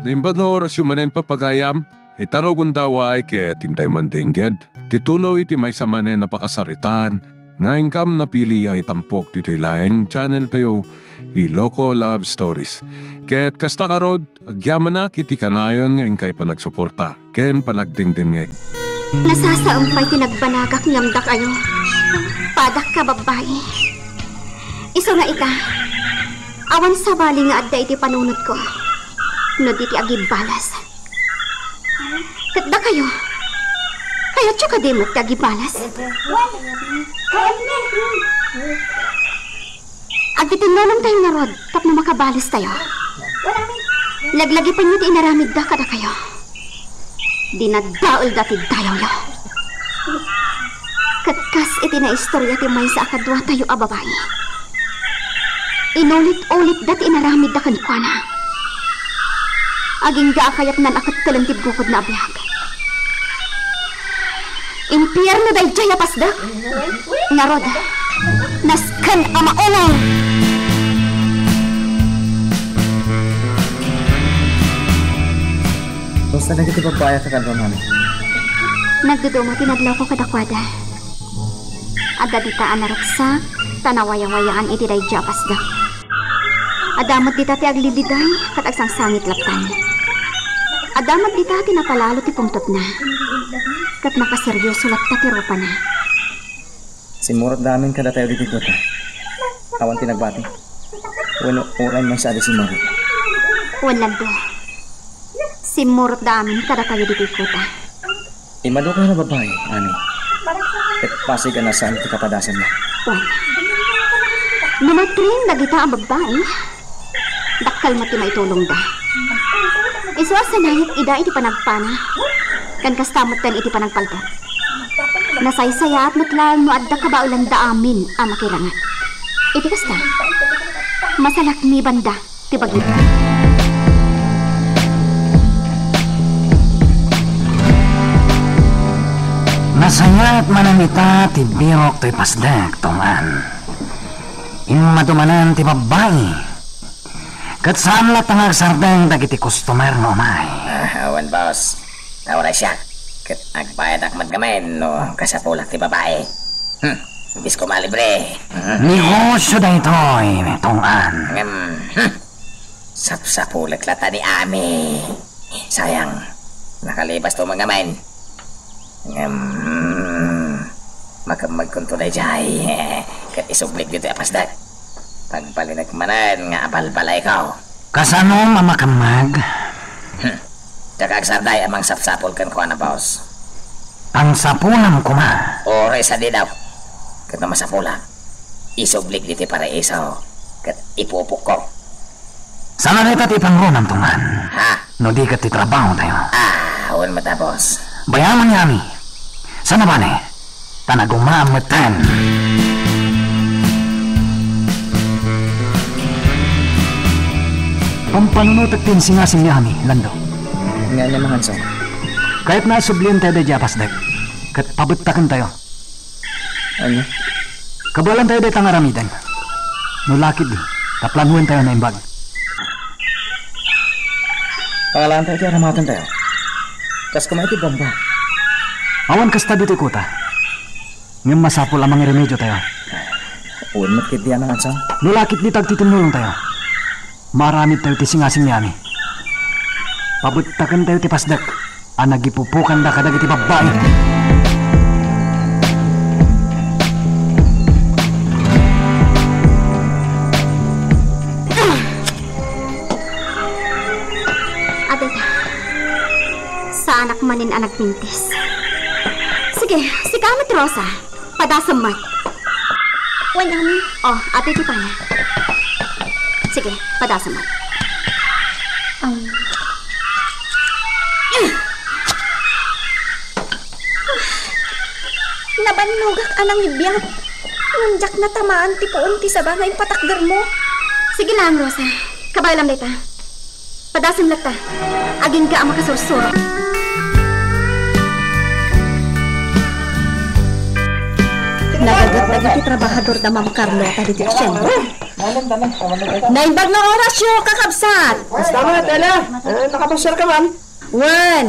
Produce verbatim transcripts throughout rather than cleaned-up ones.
Imbag nga orasyo manen, papagayam, ita no gundaway ket intay mandingngeg ti tuloy ti maysa manen a pakasaritaan nga inkam napili a itampok ditoy laeng channel tayo, Iloko Love Stories. Ket kasta ngarud, agyamanak iti kanayon nga inkay panagsuporta ken panagdingdingngeg. Nasasaem pay ti nagbanagak ngem dakayo, padak a babbai. Isu nga ita, awan sabali nga adda iti panunotko no di ti agibalas. Ket dakayo, kayatyo kadi met ti agibalas? Agtitinnulongtayo ngarud tapno makabalestayo. Laglagipenyo ti inaramidda kadakayo. Dinadaelda ti dayawyo. Ket kas iti naistorya ti maysa a kaduatayo a babai, inulit-ulitda ti inaramidda kenkuana. Agingga a kayatnan a kettelen ti bukodna a biag. Impierno daydiay a pasdek. Ngarud, nasken a maunong. Kasta dagiti babbai a kakanruan? Nagduduma ti nadlawko kadakuada. Adda dita a naruksak, ta nawayawayaan iti daydiay a pasdek. Adda met dita ti aglididay ket agsangsangit laptan. Adda met dita ti napalalo ti pungtotna, ket nakaserioso latta ti rupana. Simmurotda amin kadatayo ditoy kota. Awan ti nagbati. Wenno uray maysa a di simmurot. Wen, Lando. Simmurotda amin kadatayo ditoy kota. Immadukayo a babbai, Ani. Ket pasig a nasaan ti kapadasanna. Wen, no matring dagita a babbai, dakkel met ti maitulongda. Isu a sinayaat ida iti panagpana, ken kasta metten iti panagpalpet. Nasaysayaat met laeng no adda kabaelanda amin a makiranget. Iti kasta, masalaknibanda ti bagina. Nasayaat manen ita ti birok toy pasdek, Tong-an. Immadu manen ti babbai. Ket saan latta nga agsardeng dagiti customer nga umay. Ah, awan, boss. Nauray siak. Ket agbayadak met ngamin no kasapulak ti babai. Hmm. Imbes ko malibre. Hmm. Negosyo daytoy, Tong-an. Ngem, hmm. Sapsapulek latta ni Ami. Sayang. Nakalibasto met ngamin. Ngem, makemmegkonto daydiay. Ket isublik ditoy a pasdek. Pagbalinek manen nga abalbalayko. Kasanom a makemmeg? Hmm. Diak agsardeng a mangsapsapul kenkuana, boss. Pangsapulam koma. Uray sadi daw. Ket no masapulak, isublik ditoy paraiso. Ket ipupokko. Saan a dayta ti ipangrunam, Tong-an? Ha? No di ket ti trabahotayo. Ah, wen met a, boss. Bayamen ni Ami. Saan a bale? Ta nagumaam metten. Pampanunotek ti insingasing ni Ami, Lando. Nga ania, Manganso? Kayatna a sublientayo daydiay a pasdek. Ket pabettakentayo. Ania? Kabaelantayo dayta nga aramiden. No lakit di, ta planuentayo a naimbag. Pangalaantayo ti aramatentayo. Kas koma iti bomba. Awan kasta ditoy kota. Ngem masapul a mangiremediotayo. Wen met ketdi a, Manganso. No lakit di, ta agtitinnulongtayo. Maaramidtayo ti singasing ni Ami. Pabettakentayo ti pasdek a nagipupokanda kadagiti babbai. Adda, saanak manen a nagmintis. Sige, sika met, Rosa. Padasem met. Wen, Ami. Oh, atoy ti pana. Sige, padasem met. Um. Nabannogak a nangibiag. Ngem diak natamaan ti puon ti saba nga impatakdermo. Sige lang, Rosa. Kabaelam dayta. Padasem latta. Agingga a makasursuro. Nagagat dagiti trabahador da Ma'am Carlota ditoy asyenda. Naimbag nga orasyo, kakabsat! Kasta met, Ela. Eh, nakapasiarka man? Wen.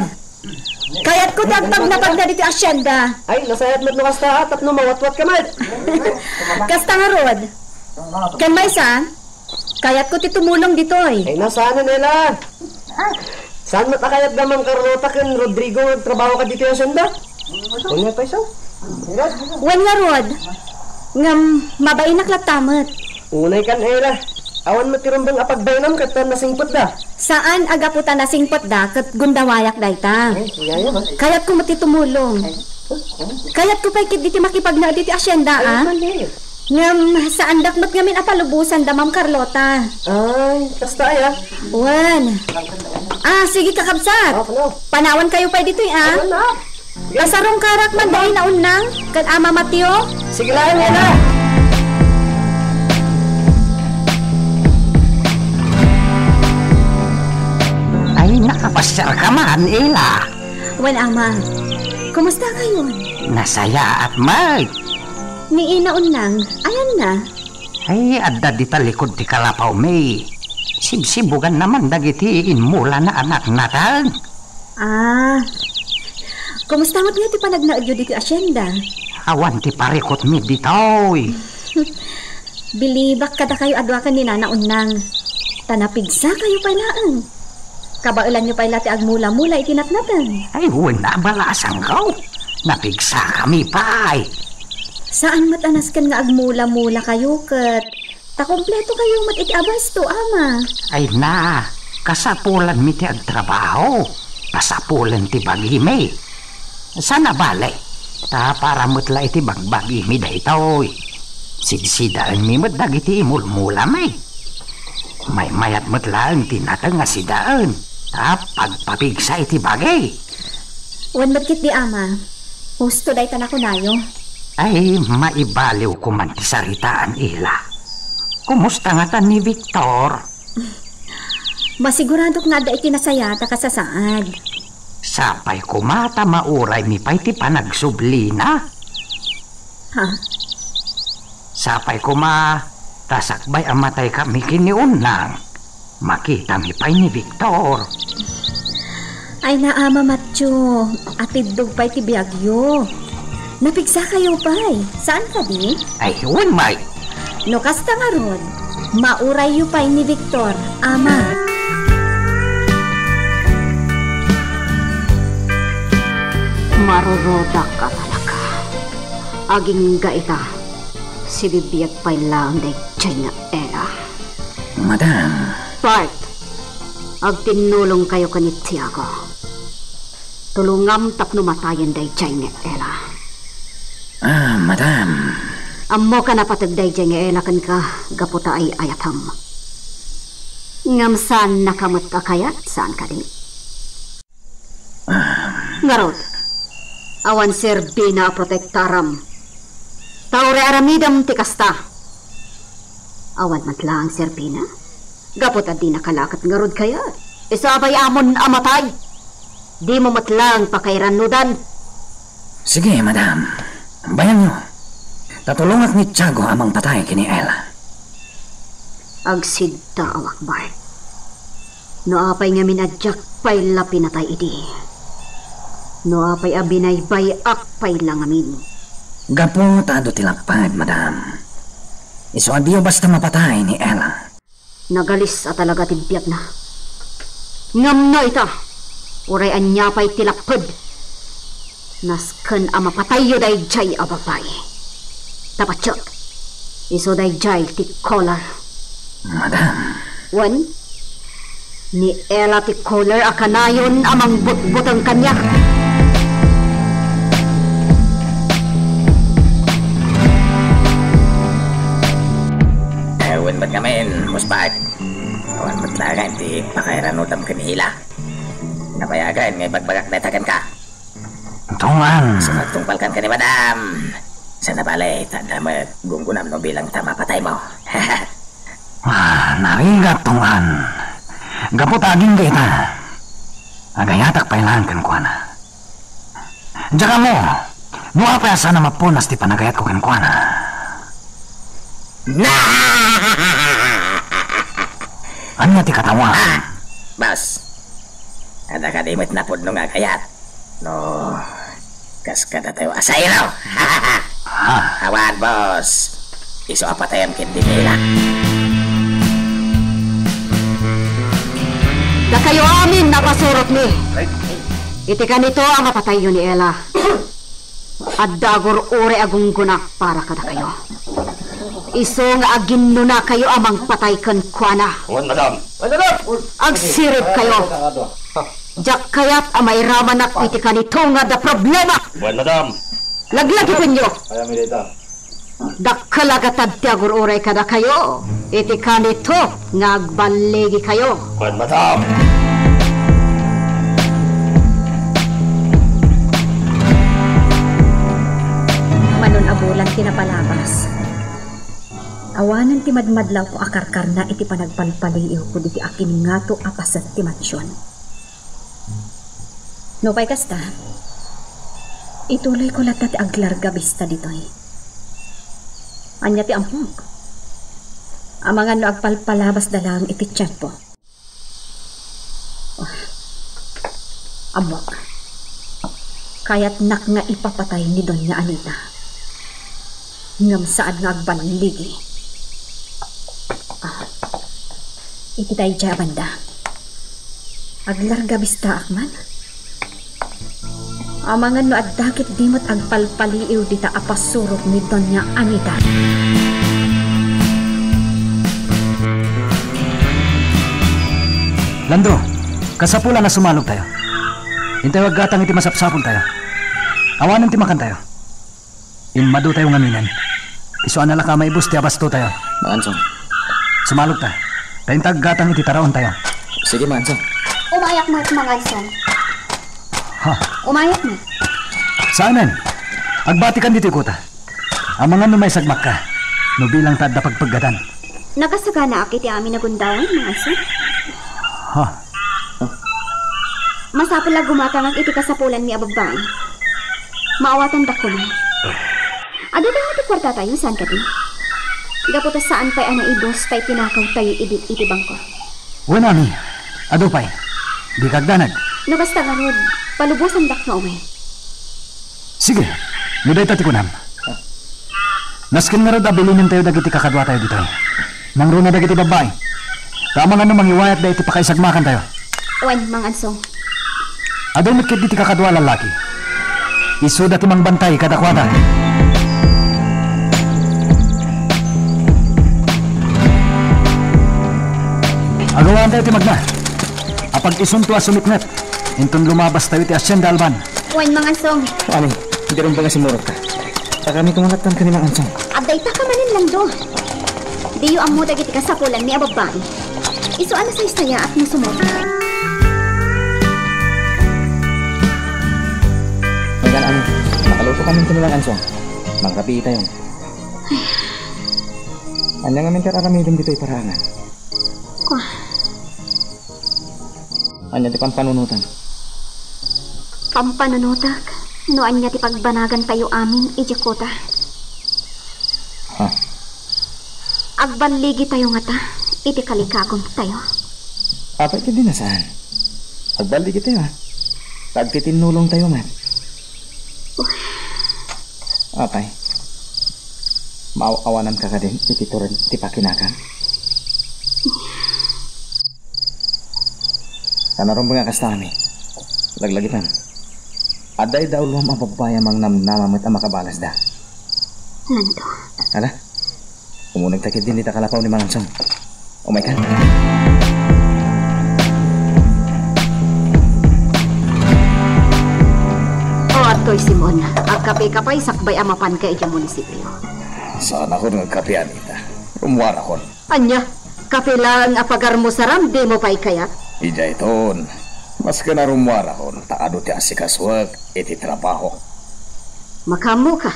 Kayatko ti agpagnapagna ditoy asyenda. Ay, nasayaat met no kasta, ah, tapno mawatwatka met. Kasta ngarud. Ken maysa, kayatko ti tumulong ditoy. Ay, saanen, Ela. Saan met a kayat da Mang Carlota ken Rodrigo nga agtrabaho kaditoy asyenda? Wen nga payso? Wen ngarud. Ngem, mabainak latta met. Unay kan, Ela. Awan met ti rumbeng a pagbainam ket ta nasingpetda. Saan a gapu ta nasingpetda ket gundawayak dayta. Ay, yaya, ba? Kayatko met ti tumulong. Kayatko pay ketdi ti makipagna ditoy asyenda, Ay, ah. Mali. Ngem, saandak met ngamin a palubosan da Ma'am Carlota. Ay, kasta aya? Wen. Ah, sige, kakabsat. Ah, ano? Panawan kayo pay ditoy, ah. Ano na? Kasarungkarak man dai Naunang, ken Ama Mateo. Sige laeng, Ela. Ay, nakapasiar ka man, Ela. Wen, Ama. Kumusta kayon? Nasayaat met. Ni Naunang, ayanna? Ay, adda dita likod ti kalapaw, May. Sibsibuganna man dagiti inmulana a natnateng. Ah. Kumusta met nga ti panagnaedyo ditoy asyenda? Awan ti parikutmi ditoy. Bilibak kadakayo a dua ken ni Nana Unnang. Ta napigsa kayo pay laeng. Kabaelanyo pay la ti agmula-mula iti natnateng. Ay, wen, nabalasangko. Napigsakami pay. Saan met a nasken nga agmula-mula kayo ket ta kompleto kayo met iti abasto, Ama. Ay na, kasapulanmi ti agtrabaho. Kasapulan ti bagimi. Saan a bale, ta para met la iti bagbagimi daytoy. Sidsidaenmi met dagiti imulmulami. Maymayat met laeng ti nateng a sidaen, ta pagpapigsa iti bagi. Wen met ketdi, Ama. Husto dayta nakunayo. Ay, maibaliwko man ti saritaan, Ela. Kumusta ngata ni Victor? Masiguradok nga adda iti nasayaat a kasasaad. Sapay koma ta mauraymi pay ti panagsublina. Ha? Sapay koma ta sakbay a mataykami ken ni Unnang, makitami pay ni Victor. Ay, naama, Matyo, atiddog pay ti biagyo. Napigsa kayo pay. Saan kadi? Ay, wen, May. No kasta ngarud, maurayyo pay ni Victor, Ama. Marurudak a talaga. Agingga ita, sibibiag pay laeng daydiay nga Ela. Madam. Bart, agtinnulong kayo ken ni Tiago. Tulongam tapno matayen daydiay nga Ela. Ah, madam. Ammok a napateg daydiay nga Ela kenka gapu ta ay-ayatam. Ngem saannaka met a kayat, saan kadi? Ah. Ngarud, awan serbina a protektaram. Ta uray aramidem ti kasta. Awan met laeng serbina. Gapu ta dinaka la ket ngarud kayat. Isu a bay-amon a matay. Dimo met laeng pakairannudan. Sige, madam. Bayanyo. Ta tulongak ni Tiago a mangpatay ken ni Ela. Agsiddaawak, Bart. No apay ngamin a diak pay la pinatay idi? No apay a binaybay-ak pay la ngamin? Gapu ta adu ti lapped, madam. Isu a diyo basta mapatay ni Ela. Nagalis a talaga ti biagna. Ngem no ita, uray ania pay ti lapped, nasken a mapatayyo daydiay a babai. Ta patiek, isu daydiay ti caller. Madam. Wen, ni Ela ti caller a kanayon a mangbutbuteng kaniak. Eh, wen met ngamin, Boss Bart. Awan met laeng ti pakairanudam ken ni Ela. Nabayagen nga ibagbagak dayta kenka. Tunggal. Sumagtungpalkan ken ni Madam. Sana bale, tanda met gunggunam no bilang ta mapataymo. Ah, narigat, Tunggal. Gapu ta agingga ita. Agayatak pay laeng kenkuana. Diak ammo, no apay a saan a mapunas ti panagayatko kenkuana. Na! Ania ti kataoan? Ah, boss. Adda kadi met napudno nga agayat? No, kas kadatayo a sairo. Ah. Awan, boss. Isu a patayem ket di nila. Dakayo amin a pasurotmi. Iti kanito a mapatayyo ni Ella. Adda agur-uray a gunggonak para kadakayo. Isu nga aginnunakayo a mangpatay kenkuana. Wen, madam. Agsiribkayo. Diak kayat a mairamanak iti kanito nga adda problema. Wen, madam. Laglagipenyo. Dakkel a gatad ti agur-uray kadakayo iti kanito nga agballigikayo. Wen, madam. Manon a bulan ti napalabas, awanen ti madmadlawko a karkarna iti panagpalpaliiwko diti akin ngato a paset ti mansion. Nupay kasta, ituloyko latta ti aglarga bista ditoy. Ania ti ammok? Amangan no agpalpalabasda laeng iti tiempo. Ah, ammok. Kayatnak nga ipapatay ni Doña Anita. Ngem saan nga agballigi. Ah, iti daydiay a banda, aglarga bistaak man. Amangan no adda ket di met agpalpaliiw dita a pasurot ni Doña Anita. Lando, kasapulan a sumalogtayo. Intayo aggatang iti masapsapultayo. Awanen ti makantayo. Immadotayo ngaminen. Isu a nalaka a maibus ti abastotayo. Mangansong. Sumalogta. Ta inta aggatang iti taraontayo. Sige, Mangansong. Umayak met, Mangansong. Ha? Umayak met. Saanen? Agbatikan ditoy kota. Amangan no maisagmakka. No bilang ta adda pagpeggatan. Nakasaganaak iti amin a gundawan, Mangansong. Ha? Masapul a gumatangak iti kasapulanmi a babbai. Maawatandak koma. Adu kayat ti kuartatayo, saan kadi? Gapu ta saan pay a naibus pay tinakawtayo idi iti bangko. Wen, Ami, adu pay. Dika agdanag. No kasta ngarud, palubosandak nga umay. Sige, no dayta ti kunam. Nasken ngarud a bilinentayo dagiti kakaduatayo ditoy. Nangruna dagiti babbai. Ta amangan no mangiwayatda iti pakaisagmakantayo. Wen, Mangansong. Adu met ketdi ti kakadua a lallaki. Isuda ti mangbantay kadakuada. Agawantayo ti magna. Apag-isunto a sumitnget, inton lumabastayo iti Hacienda Alban. Wen, Mangansong. Ani, diron ba nga simurotka? Pakami kumanattan ken ni Mangansong. Adda ita ka manen, Lando. Diyo ammo dagiti kasapulanmi a babbai. Isu a nasaysayaat no sumurot. Ngan, Ami, makaluto kami ken ni Mangansong. Mangkapi tayo. Ania ngamin ti ar-aramidem ditoy paraangan? Kua. Ania ti pampanunotam? Pampanunotak no ania ti pagbanagantayo amin idiay kota. Ha? Agballigitayo ngata iti kalikagumtayo? Apay, ket di na saan. Agballigitayo, a. Agtitinnulongtayo met. Apay, maaw-awananka kadin iti tured ti pakinakam? Kanaron nga kasta, Ami. Laglagipen. Adda ida uloam a babbai a mangnamnama met a makabalasda. Lando. Ala, umunegta ketdin dita kalapaw ni Mangansong. Umayka. O, adtoy, Simon. Agkapeka pay sakbay a mapanka idiay munisipio. Saanakon nga agkape, Anita. Rummuarakon. Ania? Kape laeng a pagarmusaram, dimo pay kayat? Idiayton, masken a rummuarakon, ta adu ti asikasuek iti trabahok. Makaammoka.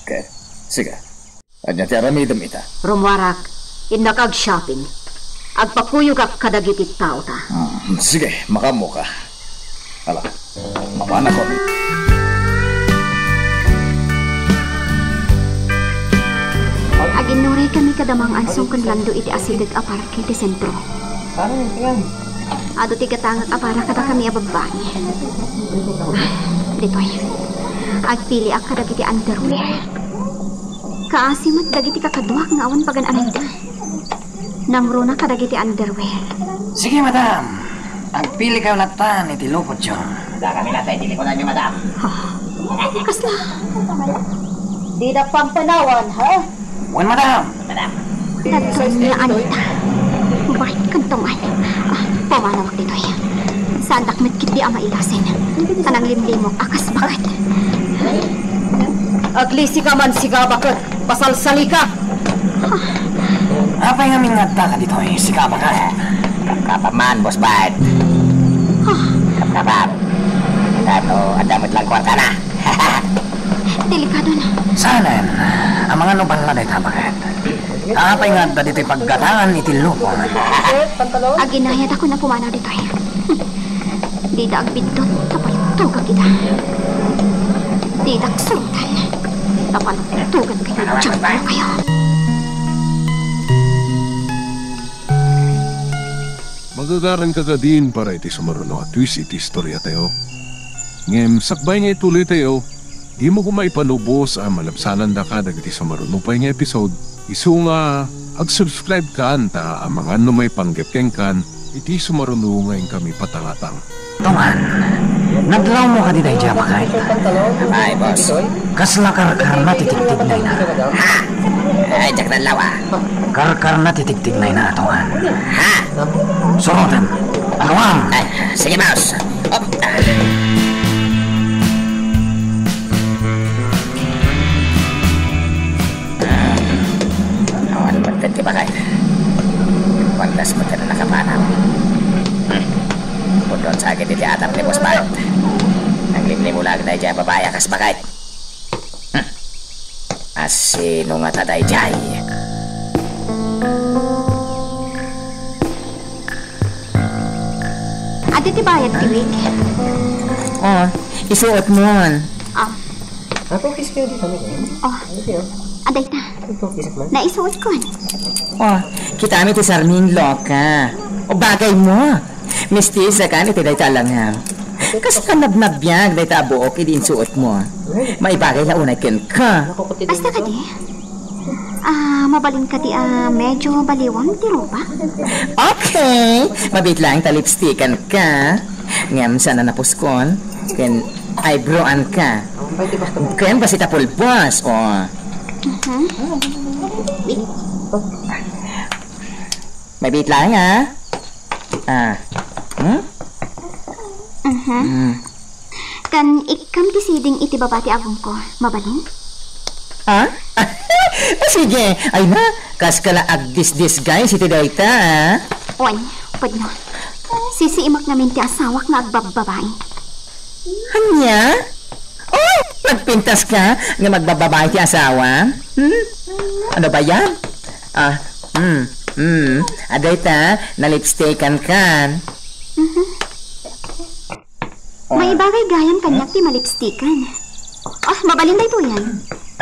Ket, sige. Ania ti aramidem ita? Rummuarak, innak ag-shopping. Agpakuyogak kadagiti taota. Hmm, sige, makaammoka. Ala, mapanakon. Aginnuray kami kada Mangansong ken Lando iti asideg a parke ti sentro. Adu ti gatangak a para kadakami a babbai. Ah, ditoy. Agpiliak kadagiti underwear. Kaasi met dagiti kakaduak nga awan pagan-anayda. Nangruna kadagiti underwear. Sige, madam. Agpilikayo latta iti lupotyo. Dakami latta iti likonanyo, madam. Ah, kasla? Dida pampanawan, ha? Wen, madam. Madam. Dagtoy nga anita. Baik kantong ay. Ah, pumanawak ditoy. Saandak met ketdi a mailasin. Tanang limlimok a kas baket. Aglisika man, siga baket. Pasalsalika. Apay ngamin nga adda ka ditoy, siga baket? Kapkapam man, Boss Bart. Ah. Kapkapam. Tapno, adda met lang kwartana. Delikado na. Saanen, amangan no balla dayta baket. Apay nga adda ditoy paggatangan iti lupong? Aginayadakon a pumanaw ditoy. Dida agbiddut, ta paltogak ida. Didak surotan, ta paltogan kayo, diak kayo. Magagaran ka kadin para iti sumaruno a twist iti istoriatayo. Ngem sakbay nga ituloytayo, dimo koma ipalubos a malabsanandaka dagiti sumaruno pay nga episode. Isu nga, ag-subscribe kan ta amangan no maipanggep kenkan iti sumaruno nga inkami patangatang. Tongan, nadlawmo kadi daydiay a baket? Ay, boss. Kasla karkarna ti tigtignayna? Ha? Ay, diak nadlaw, ah. Karkarna ti tigtignayna, Tongan. Ha? Surotem. Aruam. Ay, sige, boss. Op. Awan met ti baket. Kuandas met ken nakapanaw. Hmm. Pudno sa akin ti atap ni Boss Bart. Naglimlimulag daydiay a babai a kas baket. Hmm. Asino ngata daydiay? Adi ti bayad ti wig? Oh, isuot mo. Ah. Ako, kiss kayo dito, ano ba? Oh. Ano kayo? Aday ta. Ito, kiss man. Naisuot ko. Oh, kitami ti sarming loka. O, bagay mo. Mistisa ka ni ti dayta alangan. Kas panabnabiag dayta a buok idi insuot mo. Maibagay la unay kenka. Basta kadi. Ah, mabalin kadi a medyo baliwang ti rupa? Okay! Mabit lang ta lipstickan ka. Ngem saan a napuskon? Ken eyebrowan ka. Ken basta ta pulbos, oh. Mhm. Wait. Mabit lang, ah. Ah. Hmm? Mhm. Hmm. Kan ikkam ti siding iti baba ti agongko. Mabalin? Ha? Ah, sige. Ay na, kas ka la agdisdisguise iti dayta, ah. Wen, pudno. Sisiimak ngamin ti asawak nga agbabbabai. Ania? Oh, nagpintas ka nga magbabbabai ti asawa? Hmm? Ano ba yan? Ah, hmm, hmm. Adayta, nalipstikan kan. Mhm. Maibagay gayam kaniak ti malipstikan. Ah, mabalin daytoyen.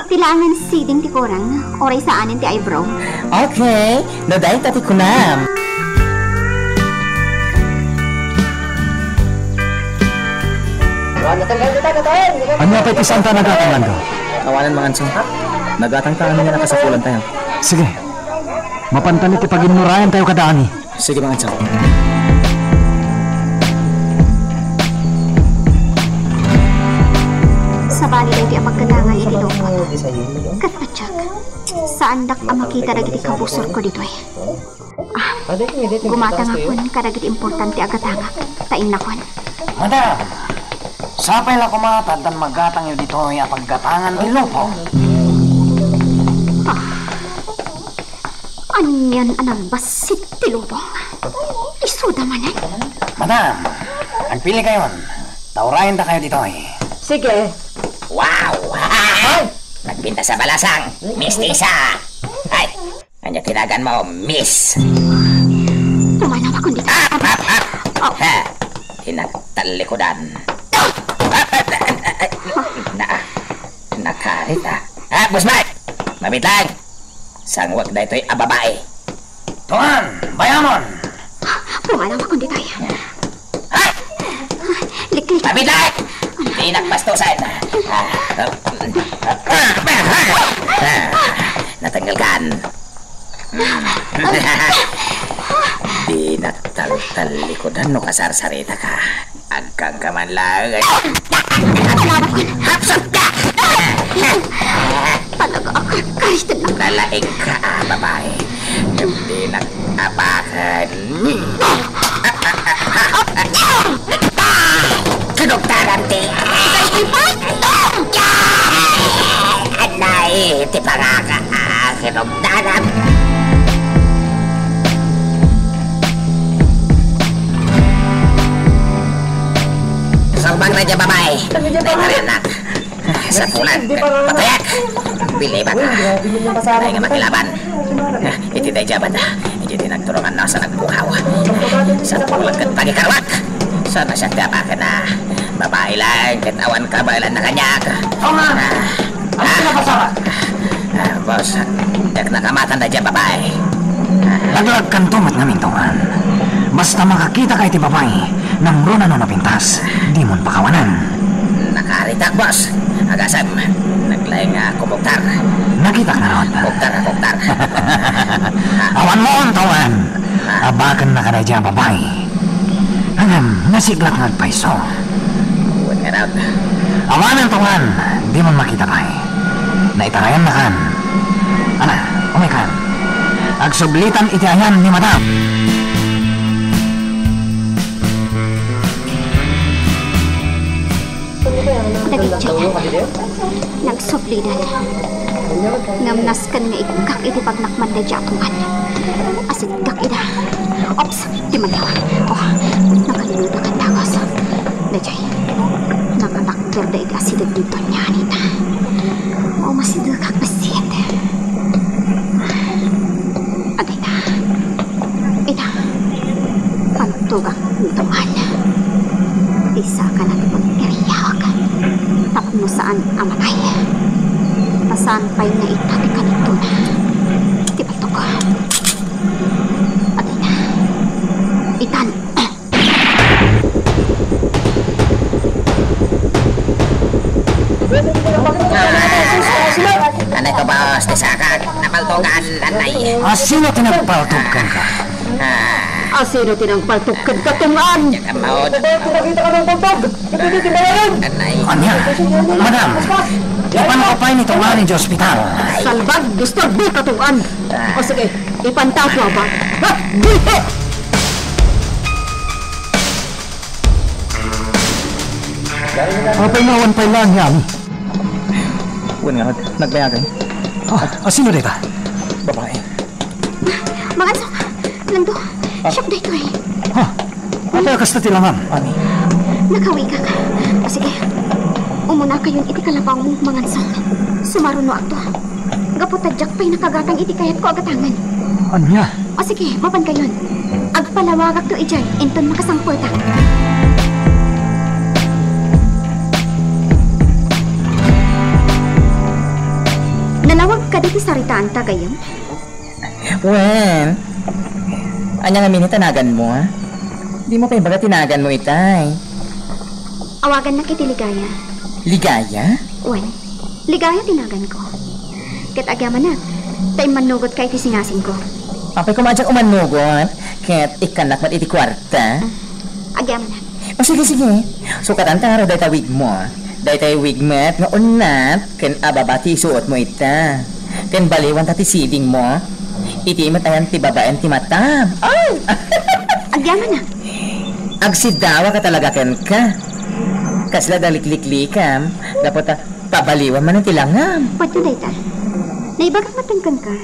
Ti laengen siding ti kurang, uray saanen ti eyebrow. Okay, no dayta ti kunam. Ania pay ti saanta a nagatang, Lando? Awanen, Manganso. Nagatang ta, ania nga nakasapulan tayo. Sige. Mapantan iti paginnurayan tayo kadaani. Sige, Manganso. Sabali daytoy a paggatangan iti lupot. Ket patiek, saandak a makita dagiti kabusorko ditoy. Ah, gumatangakon kadagiti importante a gatangak, ta innakon. Madam, sapay la koma ta addan magatangyo ditoy a paggatangan ti lupong. Ah, anian a nagbassit ti lupong? Isuda manen? Madam, agpili kayon. Taurayen dakayo ditoy. Sige. Wow! Ay! Nagpintas a balasang, mistisa! Ay! Ania ti naganmo, miss? Pumanawakon dita. Ah, ah, ah. Oh. Ha! Inagtallikudan. Ah! Ah, ah, ah, ah. Na, nakarit, ah. Ah, Boss Mike! Mabit lang! Sangwak daytoy a babai. Tuan, bayamon! Wala makon ditoy. Liklik. Pabidlak! Di nakbastusan. Ah, ah, ah, ah, natanggal kan. Di nataltalikudan no kasarsarita ka. Agkangka man laeng. Hapsat ka! Talaga, karitan lang. Lalaing ka, ah, babae. Ngem di nakabakan. Kinugtaran ti. Anay, ti pangaka, ah, kinugtaran. Salbag na dyan, babae. Dahil na rin na. Sa pulan, patayak! Bilibak! Ay nga makilaban. Iti daydi a banda, iti nagturungan na sa nagpukaw. Sa pulan ket pagikaruak. Sana siya tiyapakan na. Babae lang, ket awan kabaelan na kaniak. Oo nga. Ah, ano pinapasama? Ah, boss, diak nakamatan daydi a babae. Laglagkanto met ngamin, Tong An. Basta makakitaka iti babae, namruna no napintas, dimon pakawanan. Nakaritak, boss. Agasem, naglaing nga kumugtar. Nakitak ngarud. Kugtar, kugtar. Awan mo, Tong An. Abakennaka daydi a babae. Ngem, nasiglat nga agpayso. Wen ngarud. Awanen, Tong An, dimon makita pay. Naitarayannakan. Ana, umaykan. Agsublitan iti ayan ni Madam. Dagiti nagsublidan. Ngem nasken nga iggak iti pagnakman daydi a Tong An. Asigak ida. Ops, di man lawa. Oh, nakaluludakan dagus. Daydi, nakatakderda iti asideg ni Doña Anita. Oh, masidegak bassit. Adayta. Ita, pantugak ni Tong An. Ti saka na ti pag-iriyawak. Tapno saan a matay. Ta saan pay nga ita ti kanitona. Ti paltog. Adayta. Itan. Anay ko, boss, ti sakak, napaltugan, anay. A, sino ti nagpaltog kenka? Ah. A, sino ti nagpaltog kenka, Tong An? Diak ammo. Nakita ka ng paltog. Ito, ito, ti bayaran. Anay. Ania? Madam, ipanko pay ni Tong An iti ospital. Salbag, disturbo ka, Tong An. Ah. O sige, ipantato a ba? Ha? Dito! Apay nga awan pay laeng ni Ami? Wen ngarud, nagbayagan. Ah, a, sino dayta? Babae. Mangansong, Lando, ah, siak daytoy. Ha? Apay a kasta ti langam, Ami? Nakawigak. O sige, umunakayon iti kalabawmo, Mangansong. Sumarunoakto. Gapu ta diak pay nakagatang iti kayatko a gatangen. Ania? O sige, mapankayon. Agpalawagakto idiay inton makasangpetak. Nalawag kadi ti saritaanta gayyem? Wen, ania ngamin ti naganmo, a? Dimo pay ibaga ti naganmo itay. Awagannak iti Ligaya. Ligaya? Wen, Ligaya ti naganko. Ket agyamanak, ta immannugotka iti singasingko. Apay koma a diak umannugot, ket ikkannak met iti kuarta. Ah, agyamanak. O, sige, sige. Sukatanta ngarud dayta wigmo. Daytay wig met nga unnat ken ababa ti isuotmo ita. Ken baliwanta ti sidingmo. Iti met ayan ti babaen ti matam. Ay! Agyamanak. Agsidawaka talaga kenka. Kasla dalikliklikam, gapu ta pabaliwan manen ti langam. Wadyo dayta. Naibagak met kenka.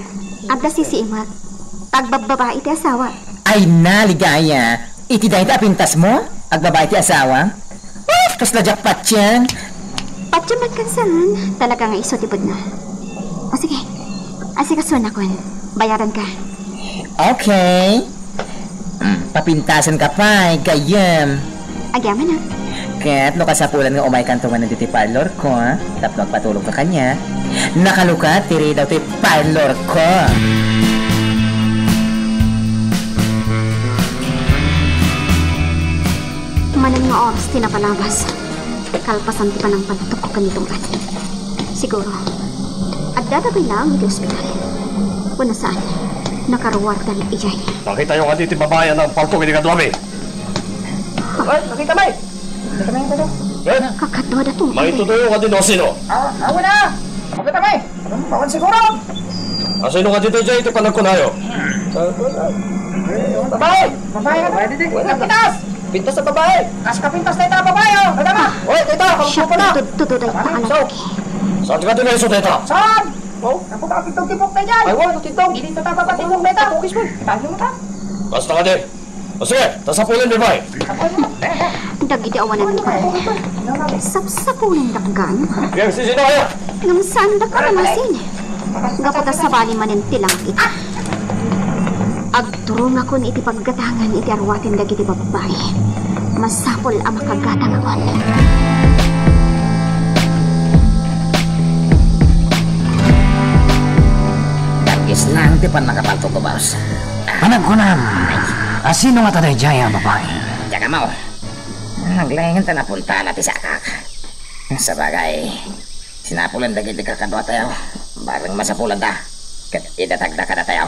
Adda sisiimak. Pagbabbabai ti asawa. Ay na, Ligaya. Iti dayta a pintasmo? Agbabai ti asawa? Uf, kasla diak patien. Patien met ken saan. Talaga nga isu ti pudno. O sige. Asikasunak, wen. Bayaranka. Okay. Mm, papintasenka pay, gayyem. Agyamanak. Ket no kasapulan nga umaykanto manen ditoy parlorko, tapno agpatulogka kaniak, nakalukat ti ridaw ti parlorko. Oras ti napalabas. Kalpasan ti panangpantok ko ken ni Tunggal. Siguro, adda dagitoy laeng iti ospital. Wenno saan, nakaruarda idiay. Nakitayo kadi ti babai a nangpaltok iti kaduami? Ay, nakita, May! Nakita, May, nakita. Eh? Kakaduada ti May. Tutuyo kadi no sino? Ah, awan na! Nakita, May! Awan siguro! Asino kadi idiay ti panagkunayo? Babai! Babai na to! Babai didi! Babai didi! Pintas! Pintas a babai! Kas kapintas dayta a babai, oh! Dada ka! Oy, dayta! Siak, kampo na! Tudo, tudo, dayta a lalaki. Saan ka dinayso dayta? Saan? Oh? Ako ba, tintog tipok na dyan? Ay, wa, tintog. Dito ta papatipok na ito. Focus mo. Tayo mo ta. Basta ka di. O sige, tasapulan mi, bay. Dagiti awanan ni Pare. Sapsapulan dakgan. Yang si sino kaya? Ngem saan dakka masin? Gapu ta sabali manen ti langit. Agturongakon iti paggatangan iti arwaten dagiti babbai. Masapul a makagatangakon. Darkis lang ti pannakapaltogko, boss. Panagkunam, asino ngata daydiay a babai? Diak ammo. Aglaengen ta napuntana ti sakak. Sabagay, sinapulan dagiti kakaduatayo. Bareng masapulanda ket idatagda kadatayo.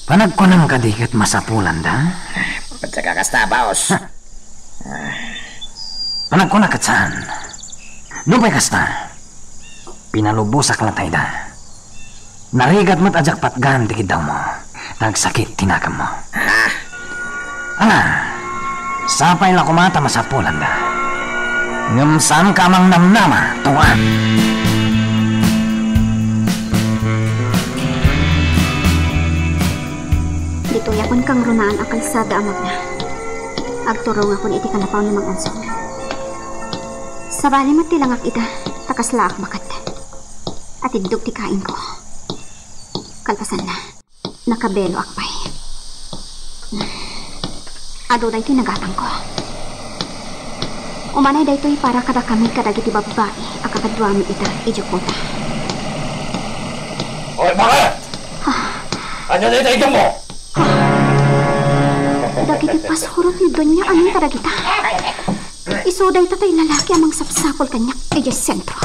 Panagkunam kadi ket masapulanda? Pagka kasta, boss. Panagkuna ket saan. Nupay kasta, pinalubosak latayda. Narigat met a diak patgan ti kiddawmo. Nagsakit ti naganmo. Ala, sapay la koma ta masapulanda. Ngem saanka a mangnamnama, Tungan. Ditoy a pankangrunaan a kalsada a magna. Agturongakon iti kanapaw ni Mang Anson. Sabali met ti langak ita, ta kasla ak baket. Atiddog ti kainko. Kalpasanna, nakabeloak pay. Adu daytoy nagatangko. Umanay daytoy para kadakami kadagiti babbai a kakaduami ita idiay kota. Oy, bakit? Ania dayta iganmo? Dagiti pasurot ni Doña Anita dagita. Isu dayta tay lalaki a mangsapsapul kaniak idiay sentro.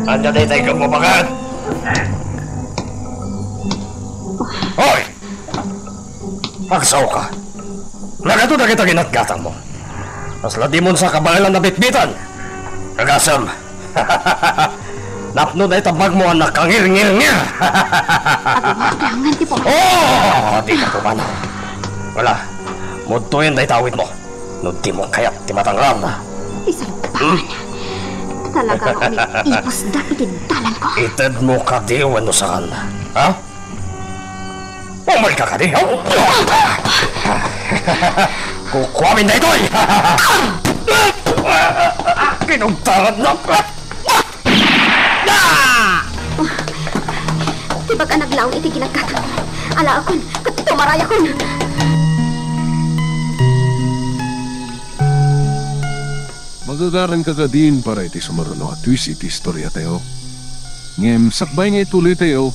Ania dayta iganmo, bakit? Hoy! Agsaoka. Nagadu dagita ginatgatangmo. Kasla dimon sa kabaelan a bitbitan. Agasem. Napno dayta bagmo a nakangirngirngir. Agwapangan ti puma. Oh, dika pumanaw. Wala. Mudtoyen dayta awitmo. No dimo kayat ti matangram. Isalpakan. Hmm? Talaga nga umipipusda iti dalanko. Itedmo kadi wenno saan? Ha? Umayka kadi? Kukuamin daytoy! Kinugtaran na! Ti bag-a naglaon iti ginaggatangmo. Alaekon, ket tumarayakon. Magagaranka kadin para iti sumaruno a twist iti istoriatayo. Ngem sakbay nga ituloytayo,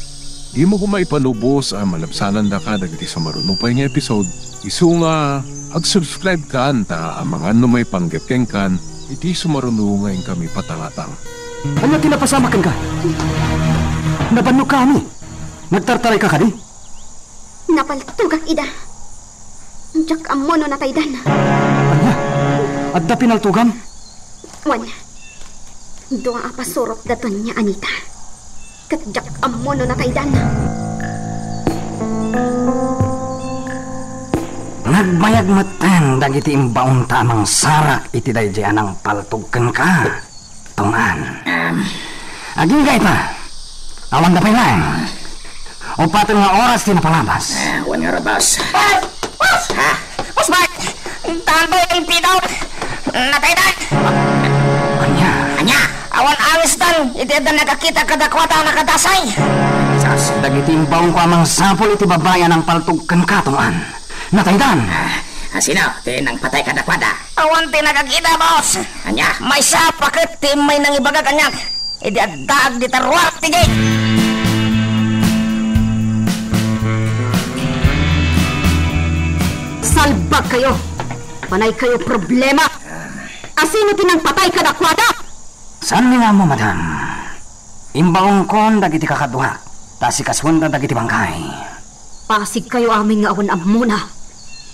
dimo koma ipalubos a malabsanandaka dagiti sumaruno pay nga episode. Isu nga ag-subscribe kan ta amangan no maipanggep kenkan iti sumaruno nga inkami patangatang. Ania ti napasamak kenka? Nabannogka, ami? Nagtartarayka kadi? Napaltogak ida. Diak ammo no nataydan. Ania? Adda pinaltogam? Wen, dua a pasurot da Doña Anita. Ket diak ammo no nataydan. Nagbayag metten dagiti imbaonta a mangsarak iti daydiay a nangpaltog kenka. Tong-an. Agingga ita. Awanda pay laeng. Upaten nga oras ti napalabas. Ah, wen nga oras. Boss! Boss! Ha? Boss Mark! Talboy ang pitaw! Nataydan! Ania? Ania? Awan angesdan, iti adda nagakita kadakuada a nakadasay. Sas, dagiti imbaonko a mangsapul iti babai a nangpaltog kenka, tong-an. Nataydan! Ah, sino ti nangpatay kadakuada? Awan ti nagakita, boss. Ania? Maysa paket ti immay nangibaga kaniak idi addaak dita ruar ti gate. Nalbagkayo! Panaykayo problema! Asino ti nangpatay kadakuada? Saanmi nga ammo, madam. Imbaonkon dagiti kakaduak, ta asikasuenda dagiti bangkay. Pasigkayo amin nga awan ammona.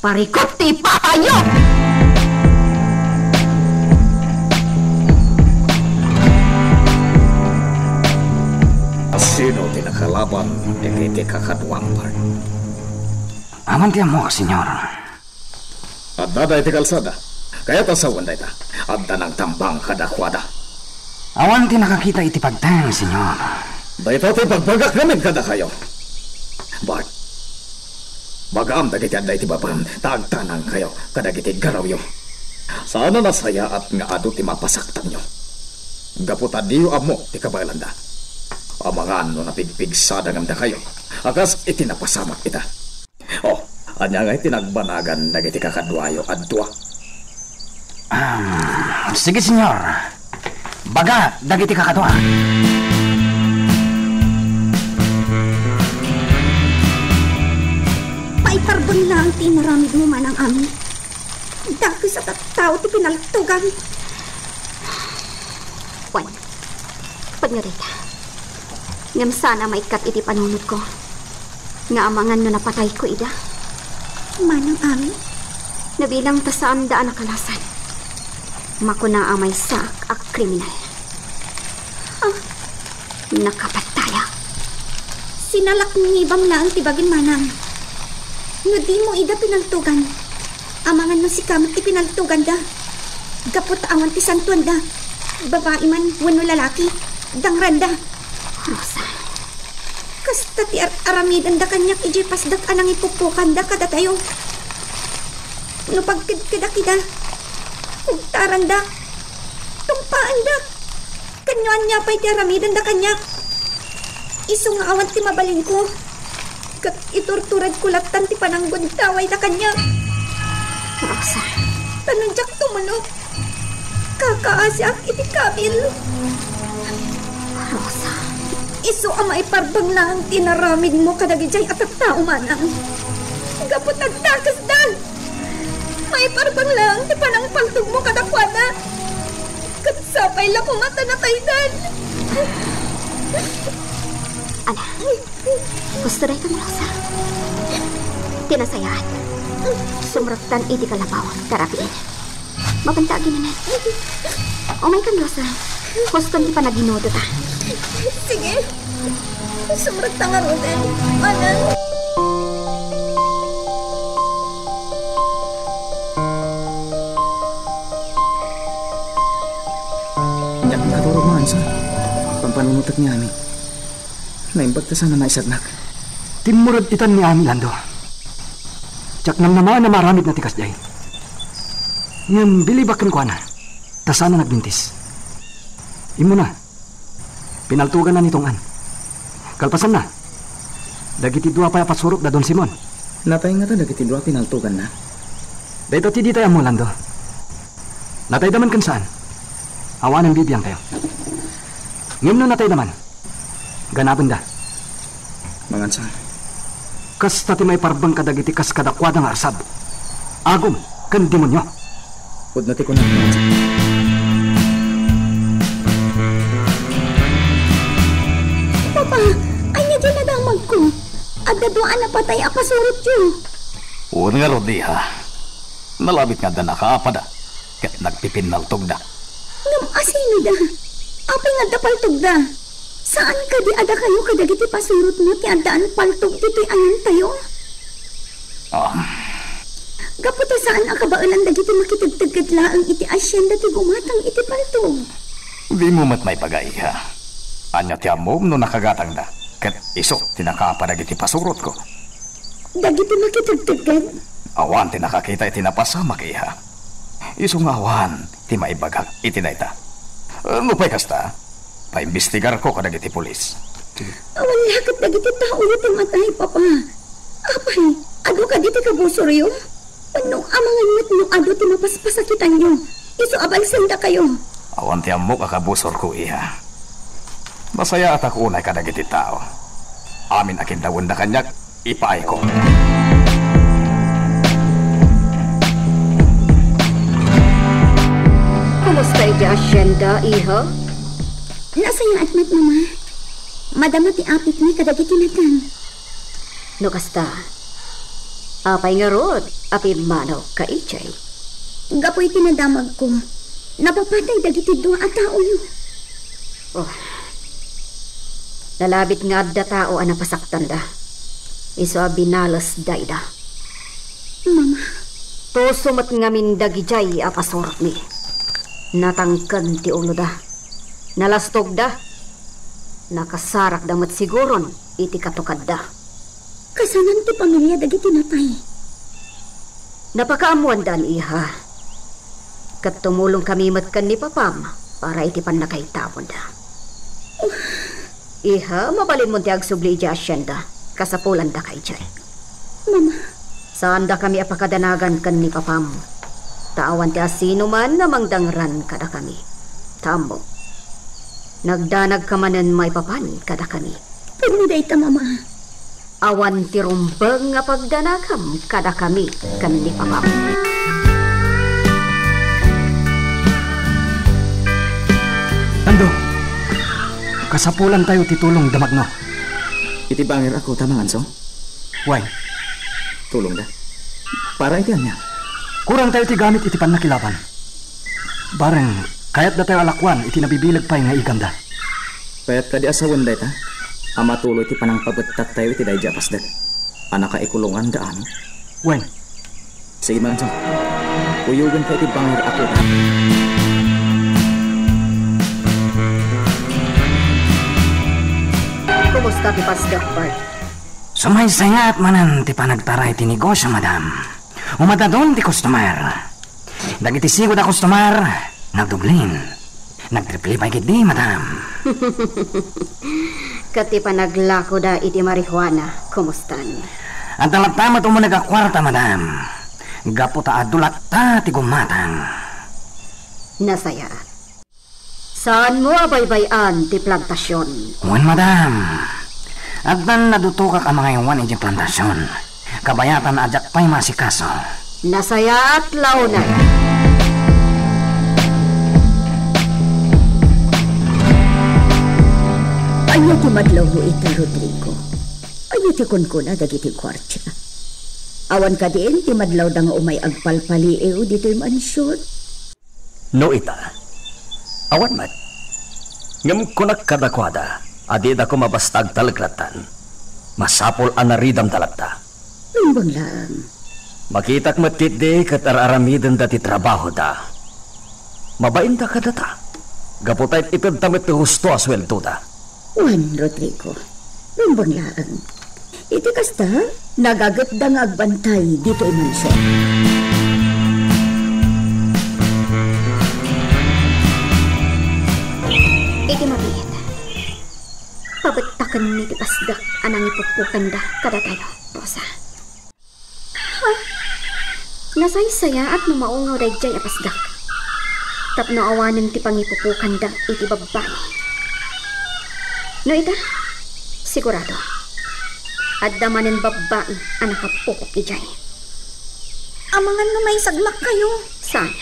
Parikut ti ipatayyo! Asino ti nakalaban dagiti kakaduam, Bart? Awan ti ammok, senyor. Addada iti kalsada. Kayat a sawen dayta. Adda nangtambang kadakuada. Awan ti nakakita iti pagteng, senyor. Dayta ti ibagbagak ngamin kadakayo. Bart, bagaam dagiti adda iti babam, ta agtanangkayo kadagiti garawyo. Saan a nasayaat nga adu ti mapasaktanyo. Gapu ta diyo ammo ti kabaelanda. Amangan no napigpigsada ngem dakayo, a kas iti napasamak ita. Oh, ania ngay ti nagbanagan dagiti kakaduayo a dua? Ah, sige, senyor. Baga dagiti kakadua. Maiparbeng laeng ti inaramidmo, Manang Ami. Dakes a tattao ti pinaltugan. Wen, pudno dayta. Ngem saan a maikkat iti panunotko nga amangan no napatayko ida. Manang Ami? No bilang ta saanda a nakalasan, makuna a maysaak a kriminal. Ah, nakapatayak. Sinalaknibam laeng ti bagim, Manang. No dimo ida pinaltugan, amangan no sika met ti pinaltuganda. Gapu ta awan ti santoanda, babai man wenno lalaki, dangranda. Rosa. Kasta ti ar-, aramidenda kaniak idiay pasdak a nangipupokanda kadatayo. No pagkedkedak ida, kugtaranda, tumpaandak. Ken no ania pay ti aramidenda kaniak, isu nga awan ti mabalinko, ket iturturedko lattan ti pananggundawayda kaniak. Rosa. Ta no diak tumulok, kakaasiak iti kabil. Rosa. Isu a maiparbeng laeng ti inaramidmo kadagidiay a tattao, Manang. Gapu ta dakesda. Maiparbeng laeng ti panangpaltogmo kadakuada. Ket sapay la koma ta nataydan. Ala, husto dayta, Rosa. Ti nasayaat, sumrektan iti kalabaw, ta rabiin. Mabanta agimanan. Umaykan, Rosa. Huston ti panaginudota. Sige. Sumrekta ngaruden, Manang. Diak nakaturog, Manang, sa pampanunotek ni Ami. Naimbag ta saan a naisagnak. Timmured itan ni Ami, Lando. Diak namnama a maaramidna ti kasdiay. Ngem bilibak kenkuana, ta saan a nagbintis. Immuna, pinaltuganna ni Tong-an. Kalpasanna, dagiti dua pay a pasurot da Don Simon. Natay ngata dagiti dua a pinaltuganna? Dayta ti ditay ammo, Lando. Natayda man ken saan, awanen bibiangtayo. Ngem no natayda man, ganabenda. Mangan sa. Kasta ti maiparbeng kadagiti kas kadakuada nga arsab, agum, ken demonio. Pudno ti kunak, Mangan sa. Papa, ania diay nadamagko? Adda dua a napatay a pasurotyo. Wen ngarud, iha. Nalabit nga adda nakaapada ket nagpipinnaltogda. Ngem asinoda? Apay nga adda paltogda? Saan kadi a dakayo kadagiti pasurotmo ti addaan paltog ditoy ayantayo? Um. Gapu ta saan a kabaelan dagiti makitegtegged laeng iti asienda ti gumatang iti paltog. Dimo met maibaga, iha. Ania ti ammom no nakagatangda ket isu ti nakaapada dagiti pasurotko? Dagiti makitegtegged? Awan ti nakakita iti napasamak, iha. Isu nga awan ti maibagak iti dayta. Eh, nupay kasta, paimbestigarko kadagiti pulis. Awan la ket dagiti taoyo ti matay, Papa. Apay, adu kadi ti kabusoryo? Wenno amangan met no adu ti mapaspasakitanyo isu a balsendakayo? Awan ti ammok a kabusorko, iha. Nasayaatak unay kadagiti tao. Amin a kiddawenda kaniak, ipaayko. Kasta idiay asienda, iha? Nasayaat met, Mama. Madama ti apitmi kadagiti natang. No kasta, apay ngarud a pimmanawka idiay? Gapu iti nadamagko, napapatay dagiti dua a taoyo. Oh. Nalabit nga adda tao a napasaktanda. Isu a binalesda ida. Mama. Tuso met ngamin dagidiay a pasurotmi. Natangken ti uloda. Nalastogda. Nakasarakda met siguron iti katukadda. Kasanan ti pamilia dagiti natay? Napakaammoandaan, iha. Ket tumulongkami met ken ni papam para iti pannakaidaponda. Iha, mabalinmon ti agsubli idiay asienda. Kasapulandaka idiay. Mama. Saandakami a pakadanagan ken ni papam. Ta awan ti asinoman a mangdangran kadakami. Ta ammok, nagdanagka manen maipapan kadakami. Pudno dayta, Mama. Awan ti rumbeng nga pagdanagam kadakami ken ni papam. Ando, kasapulantayo ti tulong da Magno. Iti bangir a kuta, Mang Anso? Wen. Tulongda? Para iti ania? Kurangtayo ti gamit iti pannakilaban. Bareng, kayatdatayo a lakuan iti nabibileg pay nga igamda. Kayat kadi a sawen dayta a matuloy ti panangpabettaktayo iti daydiay a pasdek a nakaikulongan da amin? Wen. Sige, Manso. Kuyogenka iti bangir a kuta. Kumusta ti pasdek, Bart? Sumaysayaat manen ti panagtaray ti negosio, madam. Umadadun ti customer. Dagiti sigud a customer, nagdublin. Nagtriple pay ketdi, madam. Ket ti panaglakoda iti marijuana, kumustan? Adda latta met umuneg a kuarta, madam. Gapu ta adu latta ti gumatang. Nasayaat. Saanmo a baybay-an ti plantasion? Wen, madam. Addan nadutokak a mangaywan idiay plantasion. Kabayatan a diak pay maasikaso. Nasayaat la unay. Ania ti madlawmo ita, Rodrigo? Ania ti kunkuna dagiti guardia? Awan kadin ti madlawda nga umay agpalpaliiw ditoy mansion? No ita, awan met. Ngem kunak kadakuada a dida koma basta agtalek lattan. Masapul a naridamda latta. Rumbeng laeng. Makitak met ketdi ket ar-aramidenda ti trabahoda. Mabainda kadata. Gapu ta it-itedta met ti husto a sueldoda. Wen, Rodrigo, rumbeng laeng. Iti kasta, nagagepda nga agbantay ditoy mansion. Iti mabiit, pabettakenmi ti pasdek a nangipupokanda kadatayo, Rosa. Ha? Nasaysayaat no maungaw daydiay a pasdek. Tapno awanen ti pangipupokanda iti babbai. No ita, sigurado, adda manen babbai a nakapupok idiay. Amangan no maisagmakkayo. Saan?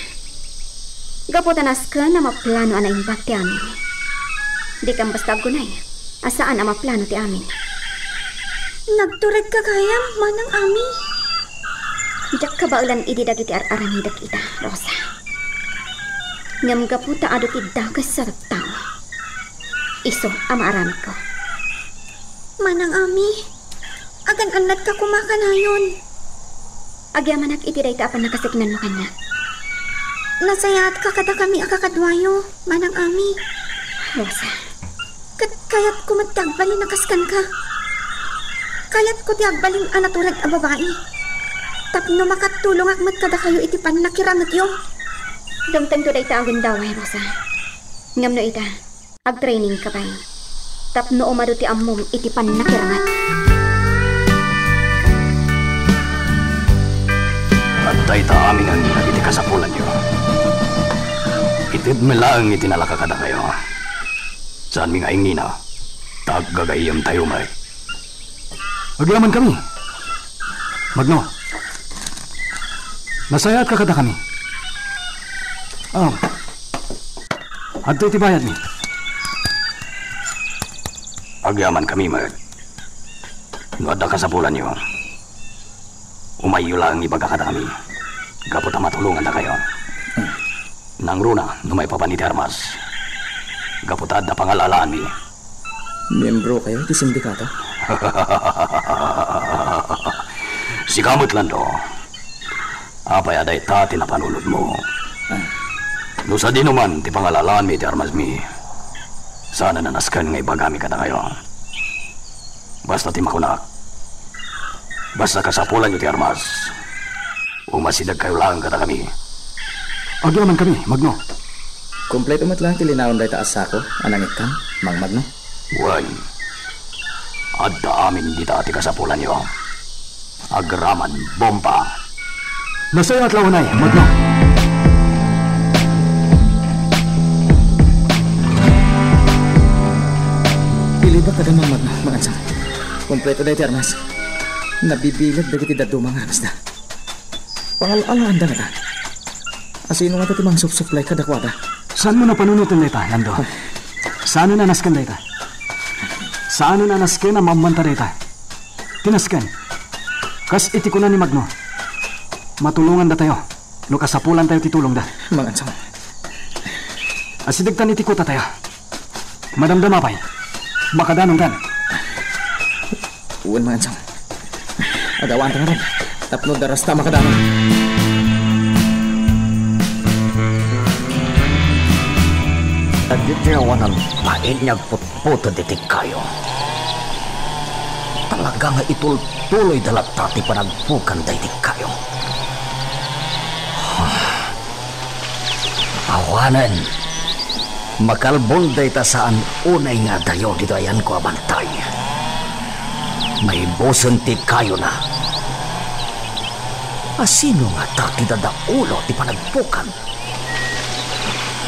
Gapu ta nasken a maplano a naimbag ti amin. Dikam basta agkunay a saan a maplano ti amin. Nagturedka gayam, Manang Ami. Diak kabaelan idi dagiti ar-aramidek ita, Rosa. Ngem gapu ta adu ti dakes a tattao, isu a maaramidko. Manang Ami, agan-annatka koma kanayon. Agyamanak iti dayta a pannakasiknanmo kaniak. Nasayaatka kadakami a kakaduayo, Manang Ami. Rosa. Ket kayatko met ti agbalin a kas kenka. Kayatko ti agbalin a natured a babai. Tapno makatulongak met kadakayo iti pannakirangetyo. Dumtengto dayta a gundaway, Rosa. Ngem no ita, agtrainingka pay tapno umadu ti ammom iti pannakiranget. Adda ita aminen dagiti kasapulanyo. Itedmi laeng iti nalaka kadakayo. Saanmi nga ingina, ta aggagayyemtayo met. Agyamankami. Magno, nasayaatka kadakami. Ah, Adtoy ti bayadmi. Agyamankami met. No adda kasapulanyo, umayyo laeng ibaga kadakami, gapu ta matulongandakayo. Nangruna no maipapan iti armas, gapu ta adda pangal-alaanmi. Miembrokayo iti sindikato? Sika met, Lando. Apay a dayta ti napanunotmo? Ah. No sadino man ti pangal-alaanmi iti armasmi, saan a nasken nga ibagami kadakayo. Basta ti makunak, basta kasapulanyo ti armas, umasidegkayo laeng kadakami. Agyamankami, Magno. Kompleto met laeng ti linaon dayta a sako a nangikkam, Mang Magno. Wen, adda amin dita ti kasapulanyo. Agraman bomba. Nasayaat la unay, Magno. Ilibak kada Mang Magno, Mang Ansang. Kompleto dayta ti armas. Nabibileg dagiti dadduma nga armasda. Pangal-alaanda ngata. Asino ngata ti mangsupsuplay kadakuada? Saanmo a panunoten dayta, Lando? Saanen a nasken dayta? Saanen a nasken a maammanta dayta? Ti nasken, kas iti kuna ni Magno, matulongandatayo no kasapulantayo ti tulongda. Mangansang. Asidegtan iti kutatayo. Madamdama pay. Makadanontan. Wen, Mangansang. Agawanta ngarud tapno darasta a makadanon. Dagiti awanan pay nga agputputod iti kayo. Talaga nga itultuloyda latta ti panagpukan daydi kayo. Awanen, makalbon dayta saan unay nga adayo ditoy ayanko a bantay. Maibusen ti kayona. Asino ngata ti dadaulo ti panagpukan?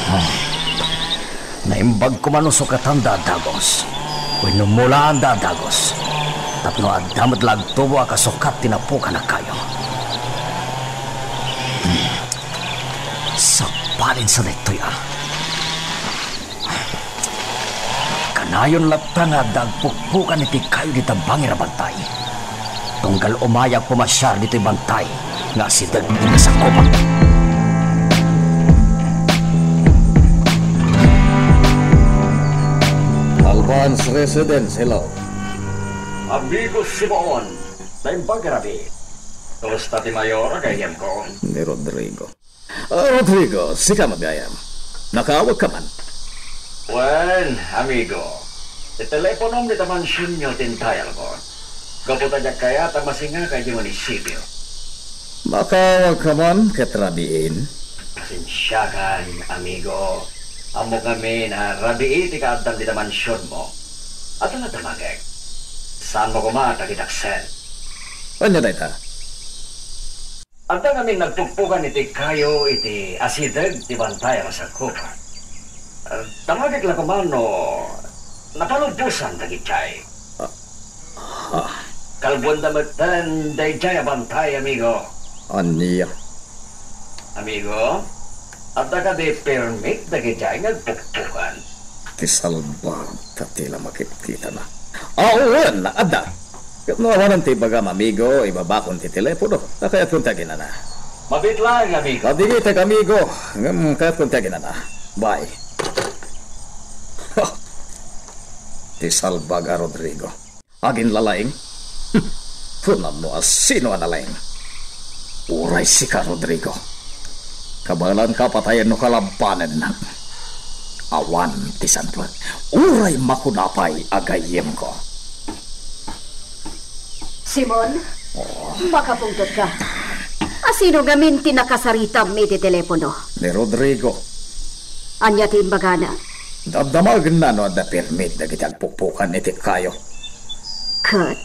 Hmm. Naimbag koma no sukatanda a dagus wenno mulaanda a dagus, tapno adda met la agtubo a kasukat ti napukan a kayo. Hmm. Sabalin sa daytoy a. Kanayon latta nga adda agpukpukan iti kayo dita bangir a bantay. Tunggal umayag pumasiar ditoy bantay nga asideg iti sakupan. Albans Residence, hello. Amigo Simon, naimbag a rabii. Kumusta ti mayor a gayyemko? Ni Rodrigo. Ah, Rodrigo, sika met gayam. Nakaawagka man? Wen, amigo. Ti teleponom dita mansionyo ti intayalko. Gapu ta diak kayat a masingaka idiay munisipio. Makaawagka man ket rabiin? Pasensiakan, amigo. Ammok ngamin a rabii ti kaaddam dita mansionmo. Adda nga damagek. Saanmo koma a takidaksen. Ania dayta? Adda ngamin nagpukpukan iti kayo iti asideg ti bantay a masakupan. Damagek la koma no napalubosan dagidiay. Ah, ah. Kalbuanda metten daydiay a bantay, amigo. Ania? Amigo, adda kadi permit dagidiay nga agpukpukan? Ti salbag, ta ti la makitkitana. Awan, adda. Ket no awanen ti ibagam, amigo, ibabakon ti telepono. Ta kayatkon ti aginana. Mabiit laeng, amigo. Kadigitek, amigo. Ngem kayatkon ti aginana. Bye. Ha! Ti salbag a Rodrigo. Aginlalaing? Kunam no asino a nalaing. Uray sika, Rodrigo. Kabaelanka a patayen no kalabanennak. Awan ti santuek. Uray makuna pay a gayyemko. Simon, oh, makapungtotka. Asino ngamin ti nakasaritam iti telepono? Ni Rodrigo. Ania ti imbagana? Damdamagenna no adda permit dagiti agpukpukan iti kayo. Ket?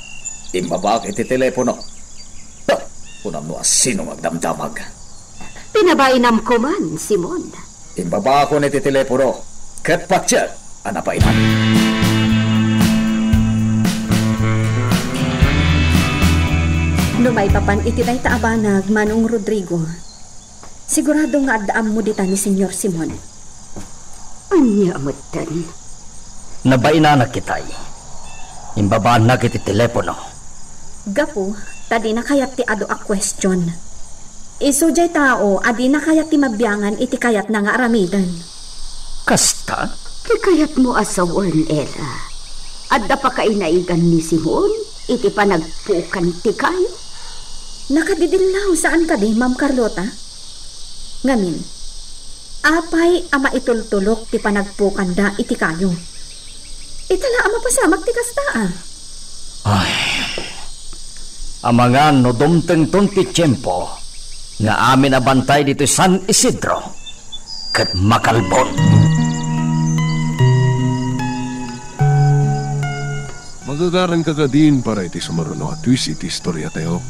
Imbabaak iti telepono. Ha! Kunam no asino nga agdamdamag. Pinabainamko man, Simon. Imbabaakon iti telepono, ket patiek a nabainam. No maipapan iti dayta a banag, Manong Rodrigo, sigurado nga adda ammo dita ni Señor Simon. Ania metten? Nabainanak itay. Imbabaannak iti telepono. Gapu ta dina kayat ti adu a question. Isu diay tao a dina kayat ti mabiangan iti kayatna nga aramiden. Kasta? Ti kayatmo a sawen, Ella. Adda pakainaigan ni Simon iti panagpukan ti kayo? Nakadidillaw saan kadi, Ma'am Carlota? Ngamin, apay a maitultulok ti panagpukanda iti kayo? Ita la a mapasamak ti kasta, a. Ay. Amangan no dumtengton ti tiempo nga amin a bantay ditoy San Isidro ket makalbon. Magagaranka kadin para iti sumaruno a twist iti istoriatayo.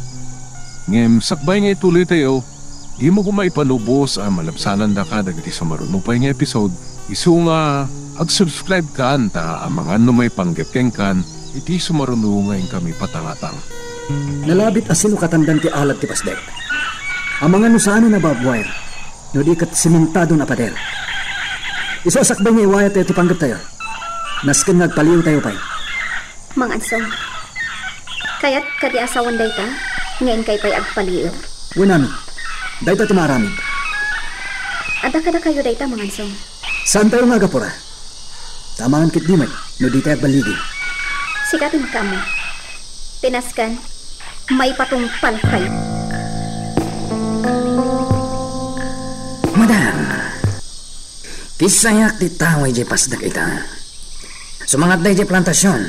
Ngem sakbay nga ituloytayo, dimo koma ipalubos a malabsanandaka dagiti sumaruno pay nga episode, isu nga ag-subscribe kan ta amangan no maipanggep kenkan iti sumaruno nga inkami patangatang. Nalabit a sinukatan ti alad ti pasdek. Amangan no saanen a barbed wire, no di ket sementadon a pader. Isu a sakbay nga iwayat tayo ti panggeptayo. Nasken nga agpaliiwtayo pay. Mang Ansong, kayat kadi a sawen dayta nga inkay pay agpaliiw? Wen amin. Dayta ti maaramid. Adda kadakayo dayta, Mang Ansong? Saantayo nga agapura. Ta amangan ketdi met no ditay agballigi. Sika ti makaammo. Ti nasken, maipatungpalkayo. Madam, kissayak ti tao idiay pasdek ita. Sumangatda idiay plantasion.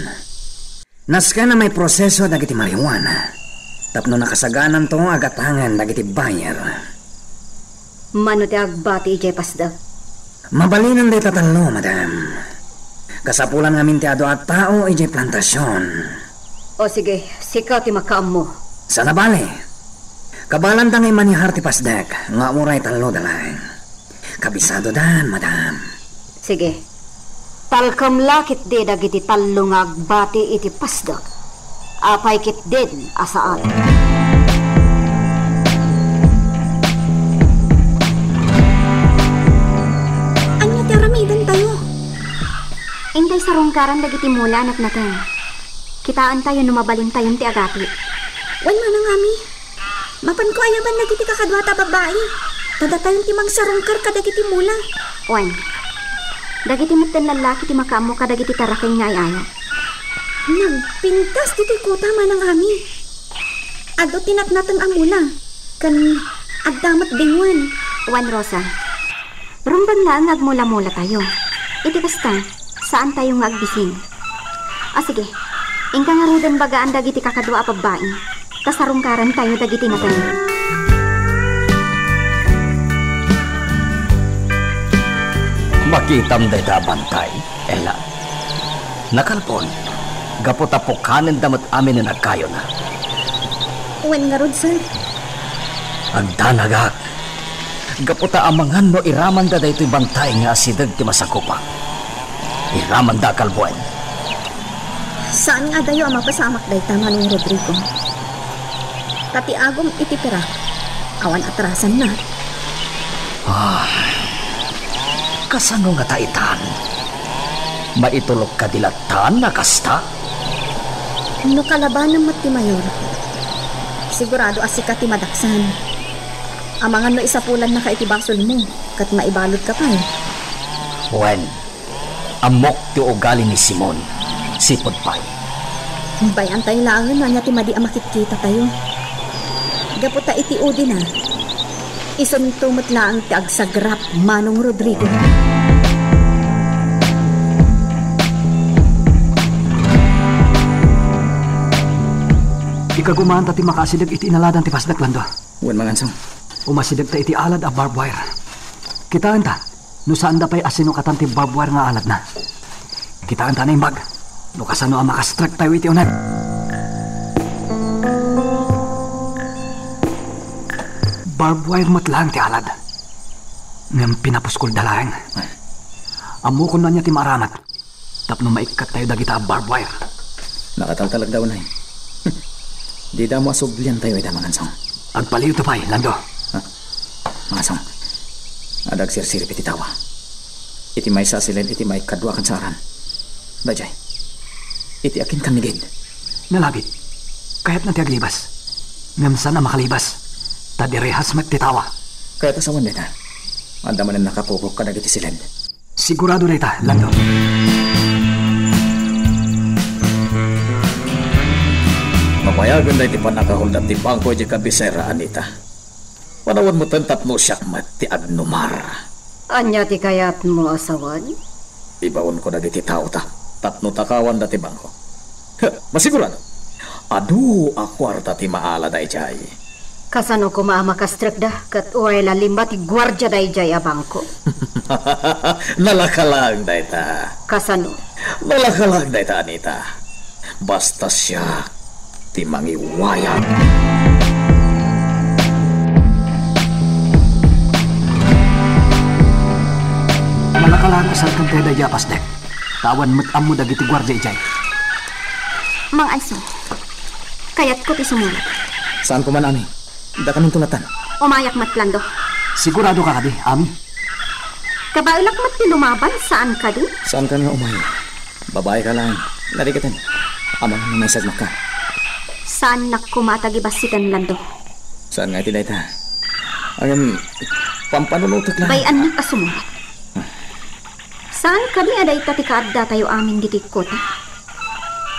Nasken a maiproseso dagiti marijuana tapno nakasagananto a gatangen dagiti buyer. Mano ti agbati idiay pasdek? Mabalinen dayta tallo, madam. Kasapulan ngamin ti adu a tao idiay plantasion. O sige, sika ti makaammo. Saan a bale. Kabalanta nga imanihar ti pasdek nga uray talloda laeng. Kabisadodan, madam. Sige. Talkem la ketdi dagiti tallo nga agbati iti pasdek. Apay ketdin a saan? Ania ti aramidentayo? Intay sarungkaran dagiti mula a natnateng. Kitaentayo no mabalintayon ti agati. Wen, manang Ami. Mapanko ayaban dagiti kakaduata a babbai. Ta datayon ti mangsarungkar kadagiti mula. Wen, dagiti metten lallaki ti makaammo kadagiti taraken nga ay-ayat. Nagpintas ditoy kota, manang Ami. Adu ti natnateng a mula, ken adda met dingwen. Wen, Rosa, rumbeng laeng nga agmula-mulatayo. Iti kasta, saantayo nga agbising. A, sige. Inka ngaruden bagaan dagiti kakadua a babbai, ta sarungkarantayo dagiti nateng. Makitam dayta a bantay, Ella. Nakalbon, gapu ta pukanenda met aminen a kayona. Wen ngarud, sir. Agdanagak. Gapu ta amangan no iramanda daytoy bantay nga asideg ti masakupak. Iramanda a kalbuen. Saan nga adayo a mapasamak dayta, Manong Rodrigo. Ta ti agum iti pirak, awan atrasanna. Ah, kasano ngata itan? Maitulok kadi latta a kasta? No kalabanem met ti mayor, sigurado a sika ti madaksan. Amangan no isapulannaka iti basolmo, ket maibaludka pay. Wen, ammok ti ugali ni Simon. Sipud pay. Bay-antayo laengen no ania ti madi a makitkitatayo. Gapu ta iti udina, isunto met laeng ti agsagrap, Manong Rodrigo. Ikagumaanta ti makaasideg iti inaladan ti pasdek, Lando. Wen, Mangansong. Umasidegta iti alad a barbed wire. Kitaenta no saanda pay a sinukatan ti barbed wire nga aladna. Kitaenta a naimbag no kasano a makastrektayo iti uneg. Barbed wire met laeng ti alad. Ngem pinapuskol da laeng. Ammokon no ania ti maaramat tapno maikkattayo dagita a barbed wire. Nakataltalagda unay. Dida mo a subliantayo ida, Mangansong. Agpaliiwto pay, Lando. Ha? Mangansong, adda agsirsirip iti tawa. Iti maysa a silin iti maikadua a kadsaaran. Daydiay. Iti akin kannigid. Nalabit. Kayatna ti aglibas. Ngem saan a makalibas. Ta direhas met ti tawa. Kayat a sawen dayta. Adda manen nakakukok kadagiti silin. Sigurado dayta, Lando. Mapayagen dayta ti pannakahuldap ti bangko idiay kabisera, Anita. Panawen metten tapno siak met ti agnumar. Ania ti kayatmo a sawen? Ibaonko dagiti taota tapno takawanda ti bangko. Heh, masigurado. Adu a kuarta ti maala daydiay. Kasano koma a makastrekda ket uray la lima ti guardia daydiay a bangko? Nalaka laeng dayta. Kasano? Nalaka laeng dayta, Anita. Basta siak ti mangiwayag. Nalaka laeng a sarkentayo daydiay a pasdek. Ta awan met ammo dagiti guardia idiay. Mang Anson, kayatko ti sumulod. Saan ko man, Ami. Dakaminto latan. Umayak met, Lando. Sigurado ka kadi, Ami? Kabaelak met ti lumaban, saan kadi? Saan ka nga umay? Babae ka lang. Narigatan. Amangan nga naisagmak ka. Saannak koma a tagibassitan, Lando. Saan nga iti dayta? Ngem, pampanunotek lang. Bay-annak a sumurot. Saan kadi a dayta ti kaaddatayo amin ditoy kota?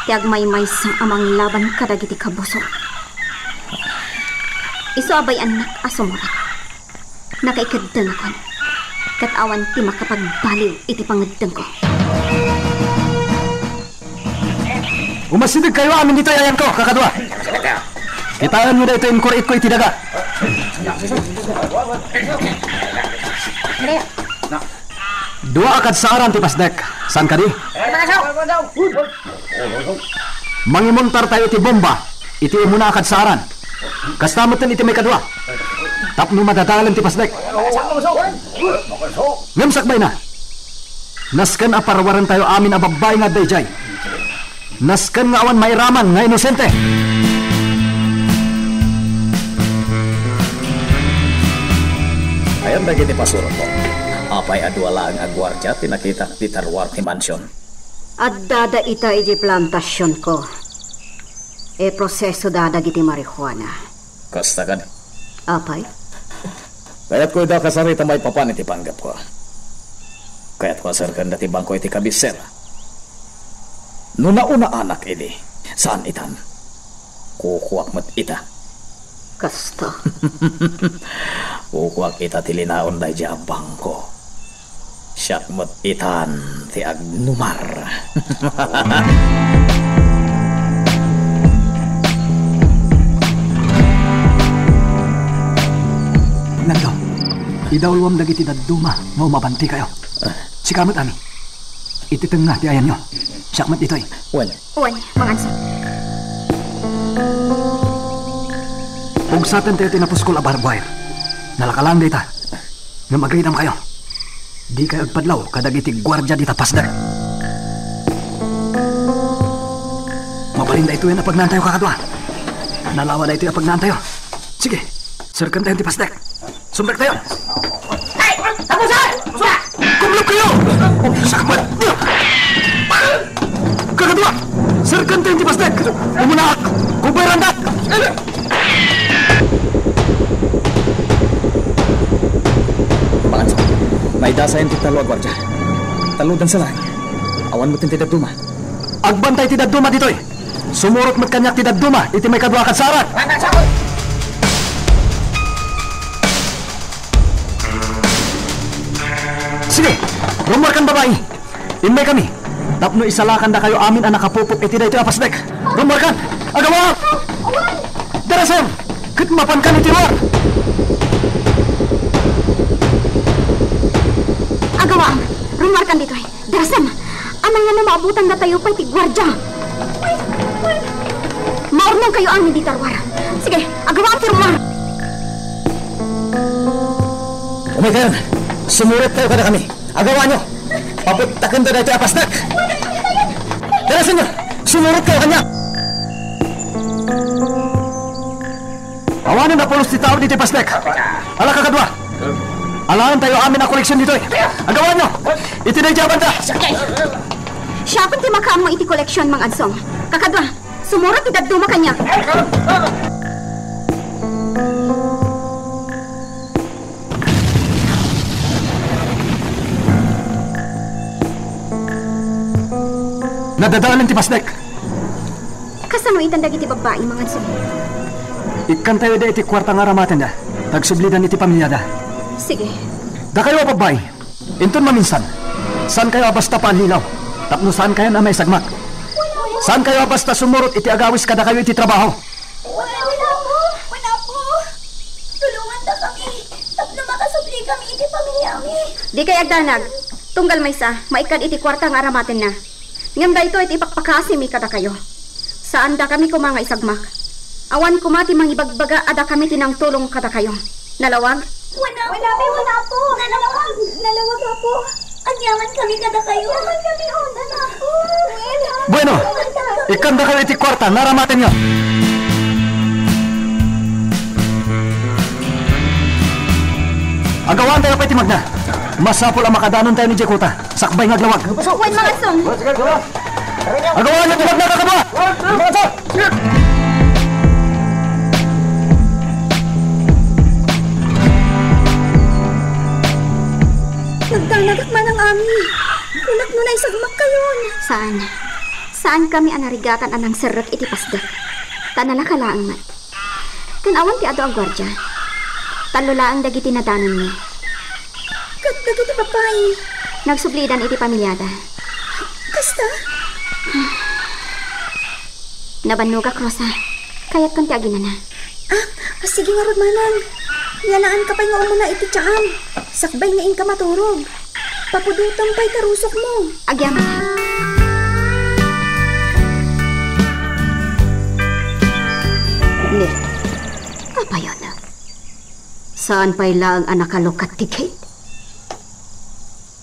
Ti agmaymaysa a manglaban kadagiti kabusor. Isu a bay-annak a sumurot. Nakaikeddengakon, ket awan ti makapagbaliw iti pangeddengko. Umasidegkayo amin ditoy ayanko, kakadua. Kitaenyo daytoy inkur-itko iti daga. Dua a kadsaaran ti pasdek. Saan kadi? Mangimontartayo iti bomba iti umuna a kadsaaran. Kasta metten iti maikadua. Tapno madadalen ti pasdek. Ngem sakbayna, nasken a parawarentayo amin a babbai nga adda idiay. Nasken nga awan mairaman nga inosente. Ayan dagiti pasurotmo. Apay a dua laeng a guardia ti nakitak ti taruar ti mansion? Addada ita idiay plantasionko. Iprosesoda dagiti marijuana. Kasta kadi. Apay? Kayatko ida kasarita maipapan iti panggepko. Kayatko a serkenda ti bangko iti kabisera. No naunaanak idi, saan itan? Kukuak met ita. Kasta. Kukuak ita ti linaon daydiay a bangko. Siak met itan ti agnumar. Lando, idawluam dagiti dadduma nga umabantikayo. Ah. Sika met, Ami. Iti tengnga ti ayanyo. Siak met ditoy. Wen. Wen, Mang Anson. Pugsatentayo ti napuskol a barbed wire. Nalaka laeng dayta. Ngem agridamkayo. Dikayo agpadlaw kadagiti guardia dita pasdek. Mabalin daytoyen a pagnaantayo, kakadua. Nalawa daytoy a pagnaantayo. Sige, serkentayon ti pasdek. Sumrektayon. Ay! Tapusan! Sura! Kumlop kayo! Sakmat! Kakadua! Serkentayon ti pasdek! Umunaak! Kuberandak! Pangansa, maidasayan ti tallo a guardia. Tallo dansa lang. Awan met ti dadduma. Agbantay ti dadduma ditoy. Sumurot met kaniak ti dadduma iti maikadua a kadsaaran. Sige, rummuarkan, babai. Immaykami tapno isalakandakayo amin a nakapupok iti daytoy a pasdek. Rummuarkan! Agawaam! Darasem! Ket mapankan iti ruar! Agawaam! Rummuarkan ditoy! Darasem! Amangan no maabutandatayo pay ti guardia. Maurnongkayo amin dita ruar. Sige, agawaam ti rummuar. Umaykayon. Sumurottayo kadakami. Agawaanyo. Paputtakenda daytoy a pasdek. Darasenyo. Sumurottayo kaniak. Awanen a pulos ti tao ditoy pasdek. Ala, kakadua. Alaentayo amin a koleksion ditoy. Agawanyo! Iti daydi a banda! Siakon ti makaammo iti koleksion, Mang Adsong. Kakadua, sumurot ti dadduma kaniak. Nadadaelen ti pasdek. Kasano itan dagiti babbai, Mang Adsong? Ikkantayo ida iti kuarta nga aramatenda, ta agsublidan iti pamiliada. Sige. Dakayo a babbai, inton maminsan, saankayo a basta paallilaw, tapno saankayon a maisagmak. Saankayo a basta sumurot iti agawis kadakayo iti trabaho. Wala, wala po! Wala po! Tulongandakami tapno makasubli kami iti pamiliami. Dikay agdanag. Tunggal maysa, maikkad iti kuarta nga aramatenna. Ngem daytoy ti ipakpakasimi kadakayo. Saandakami koma nga isagmak. Awan koma ti mangibagbaga a dakami ti nangtulong kadakayo. Nalawag? Wala po. Wala po, wala po. Nalawag. Nalawag po. Agyaman kami kadakayo. Agyaman kami, oh, nana. Bueno, ikkandakayo iti kuarta nga aramatenyo. Agawantayo pay ti magna. Masapul a makadanontayo ni Jekota. Sakbay nga aglawag. Wen, Mang Adsong. Agawan ti magna, kakadua. Nagdanagak manang Ami. Kunak no naisagmakkayon. Saan? Saankami a narigatan a nangserrek iti pasdek. Ta nalaka laeng met. Ken awan ti adu a guardia. Tallo laeng dagiti nadanonmi. Ket dagiti babbai? Nagsublidan iti pamiliada. Kasta? Nabannogak, Rosa. Kayatkon ti aginana. Ah, ah, sige ngarud, manang. Yanaanka pay nga umuna iti tiam. Sakbay nga inka maturog. Papudotem pay ta rusokmo. Agyaman. Ne, apayon. Saan pay laeng a nakalukat ti gate?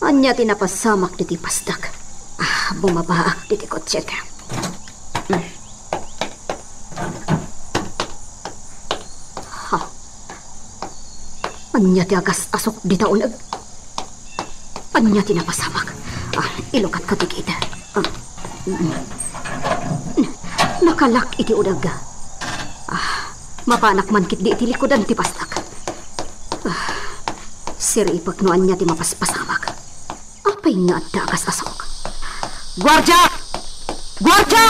Ania ti napasamak ditoy pasdek? Ah, bumabaak ditoy kotsek. Hmm. Ha? Ania ti agas-asok dita uneg? Ania ti napasamak? Ah, ilukatko ti gate. Ah, mm. Nakalak iti uneg. Ah, mapanak man ketdi iti likudan ti pasdek. Ah, siripek no ania ti mapaspasamak. Apay nga adda a kas-asok? Guardia! Guardia!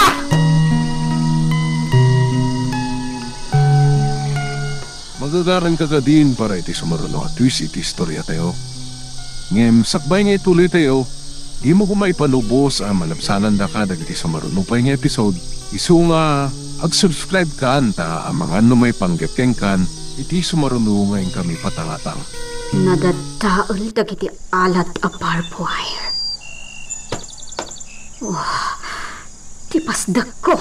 Magagaranka kadin para iti sumaruno a twist iti istoriatayo. Ngem sakbay nga ituloytayo, dimo koma ipalubos a malabsanandaka dagiti sumaruno pay nga episode, isu nga ag-subscribekan ta amangan no maipanggep kenkan iti sumaruno nga inkami patangatang. Nadadael dagiti alat a barbed wire. Wah, ti pasdekko!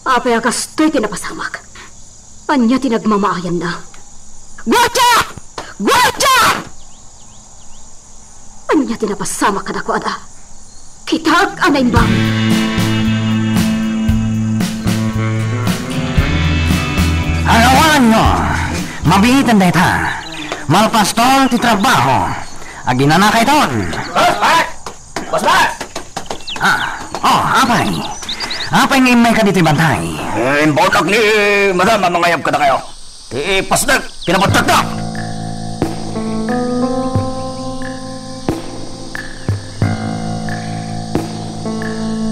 Apay a kastoy ti napasamak? Ania ti nagmamaayanna? Guardia! Guardia! Ania ti napasamak kadakuada? Kitaek a naimbag! Agawanyo! Mabiiten dayta! Malpastor ti trabaho! Aginanakayton! Basta! Ah, oh, apay. Apay nga immayka ditoy bantay? Eh, imbaonnak ni Madam a mangayab kadakayo. Ti pasdek, pinabuttakda!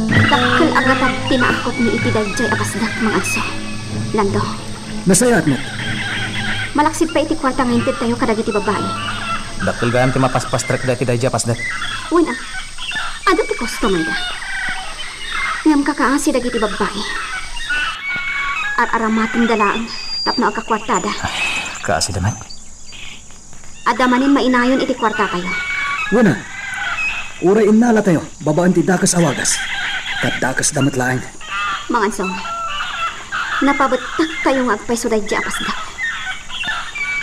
Dakkel a gatad ti naakupmi iti daydiay a pasdek, Mang Adsong. Lando. Nasayaat met. Malaksid pay iti kuarta nga intedtayo kadagiti babbai. Dakkel gayam ti mapaspastrek daytoy daydiay a pasdek. Wen a, adu ti customerda. Ngem kakaasi dagiti babbai. Ar-aramatenda laeng tapno agkakuartada. Ay, kaasida met. Adda manen mainayon iti kuartatayo. Wen a, uray innalatayo babaen ti dakes a wagas, ket dakesda met laeng. Mang Adsong, napabettaktayo nga agpayso daydiay a pasdek.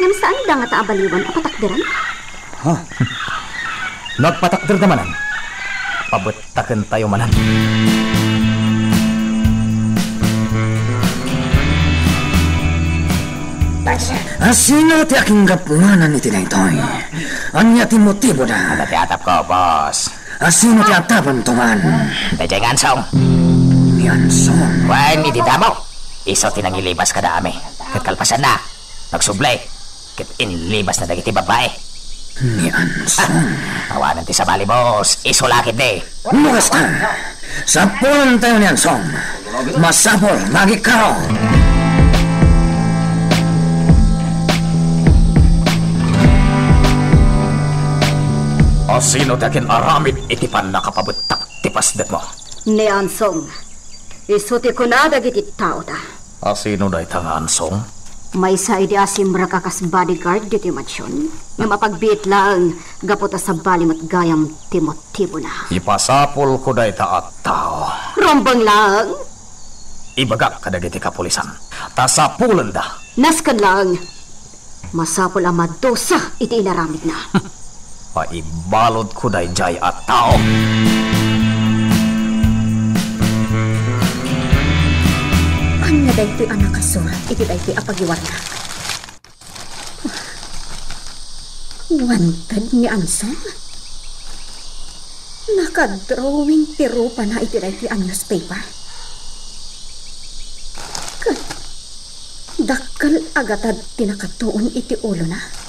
Ngem saanda ngata a baliwan a patakderan? Ha? No agpatakderda manen, pabettakentayo manen. Asino ti akinggapuanan iti daytoy? Ania ti motiboda? Adda ti atapko, boss. Asino ti atapento man? Daydiay nga Ansong. Ni Ansong? Wen, idi damo. Isu ti nangilibas kada amin. Ket kalpasanna, nagsubli. Ket inlibasna dagiti babbai. Ni Ansong. Awanen ti sabali, boss. Isu la ketdi. No kasta, sapulentayo ni Ansong. Masapul nga agikkarro. Asino ti akin-aramid iti pannakapabettak ti pasdekmo? Ni Ansong. Isu ti kuna dagiti taoda. Asino dayta nga Ansong? Maysa idi a simrek a kas bodyguard ditoy mansion, ngem apagbiit laeng gapu ta sabali met gayam ti motibona. Ipasapulko dayta a tao. Rumbeng laeng! Ibagak kadagiti kapulisan, ta sapulenda. Nasken laeng. Masapul a madusa iti inaramidna. Paibaludko daydiay a tao. Ania daytoy a nakasurat iti daytoy a pagiwarnak? Wanted ni Ansong? Nakadrawing ti rupana iti daytoy a newspaper. Ket dakkel a gatad ti nakatuon iti ulona.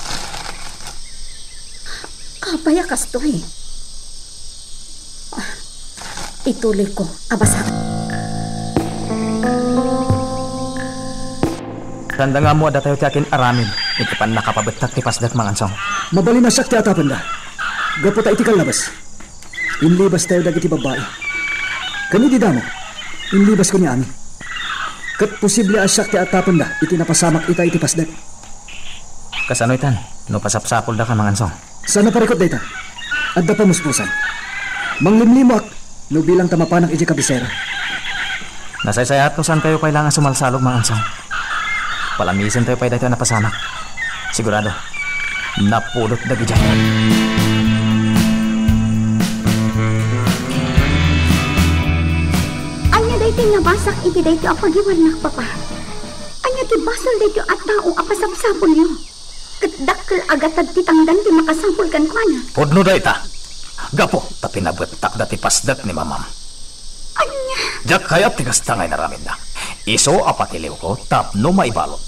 Apay a kastoy? Ah, ituloyko a basa. Saan da nga ammo a datayo ti akin-aramid iti pannakapabettak ti pasdek, Mang Ansong? Mabalin a siak ti atapenda. Gapu ta iti kallabas, inlibastayo dagiti babbai. Ken idi damo, inlibasko ni Ami. Ket posible a siak ti atapenda iti napasamak ita iti pasdek. Kasano itan no pasapsapuldaka, Mang Ansong? Saan a parikut dayta. Adda pamuspusan. Manglimlimoak no bilang ta mapanak idiay kabisera. Nasaysayaat no saankayo pay laeng a sumalsalog, Mang Ansong. Palamisentayo pay daytoy a napasamak. Sigurado, napudot dagidiay. Ania daytoy nga basak iti daytoy a pagiwarnak, Papa? Ania ti basol daytoy a tao a pasapsapulyo? Ket dakkel a gatad ti tangdan ti makasapul kenkuana. Pudno dayta. Gapu ta pinabettakda ti pasdek ni Mamam. Ania? Diak kayat ti kasta nga inaramidda. Isu a patiliwko tapno maibalud.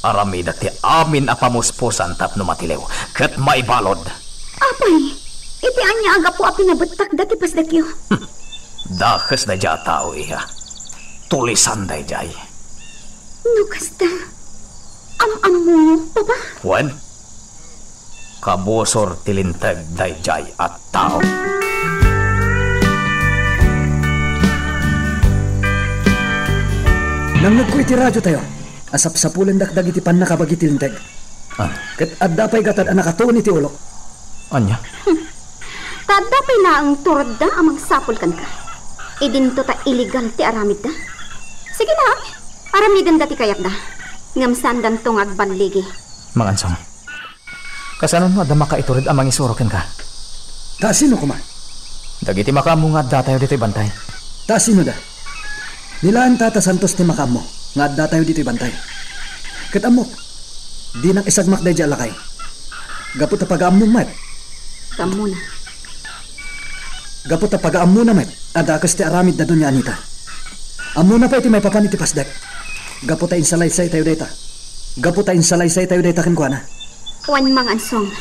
Aramida ti amin a pamuspusan tapno matiliw ket maibalud. Apay, iti ania a gapu a pinabettakda ti pasdekyo? Hm. Dakes daydiay a tao, iha. Tulisan daydiay. No kasta, am-ammoyo, Papa? Wen, kabusor ti linteg daydiay a tao. Nangngegko iti radiotayo a sapsapulendak dagiti pannakabagi ti linteg. Ah. Ket adda pay gatad a nakatuon iti ulok. Ania? Hmm. Ta adda pay laeng turodda a mangsapul kenka. Idinto ta illegal ti aramidda. Sige la, aramidenda ti kayatda. Ngem saandanto nga agballigi. Mang Ansong, kasano no adda makaitured a mangisuro kenka? Ta sino koma? Dagiti makaammo nga addatayo ditoy bantay. Ta sinoda? Ni laeng Tata Santos ti makaammo nga addatayo ditoy bantay. Ket ammok, dinak isagmak daydiay a lakay. Gapu ta pagaammom met. Pagaammona. Gapu ta pagaammona met a dakes ti aramid da Doña Anita. Ammona pay ti maipapan iti pasdek. Gapu ta insalaysaytayo dayta. Gapu ta insalaysaytayo dayta kenkuana. Wen, Mang Ansong.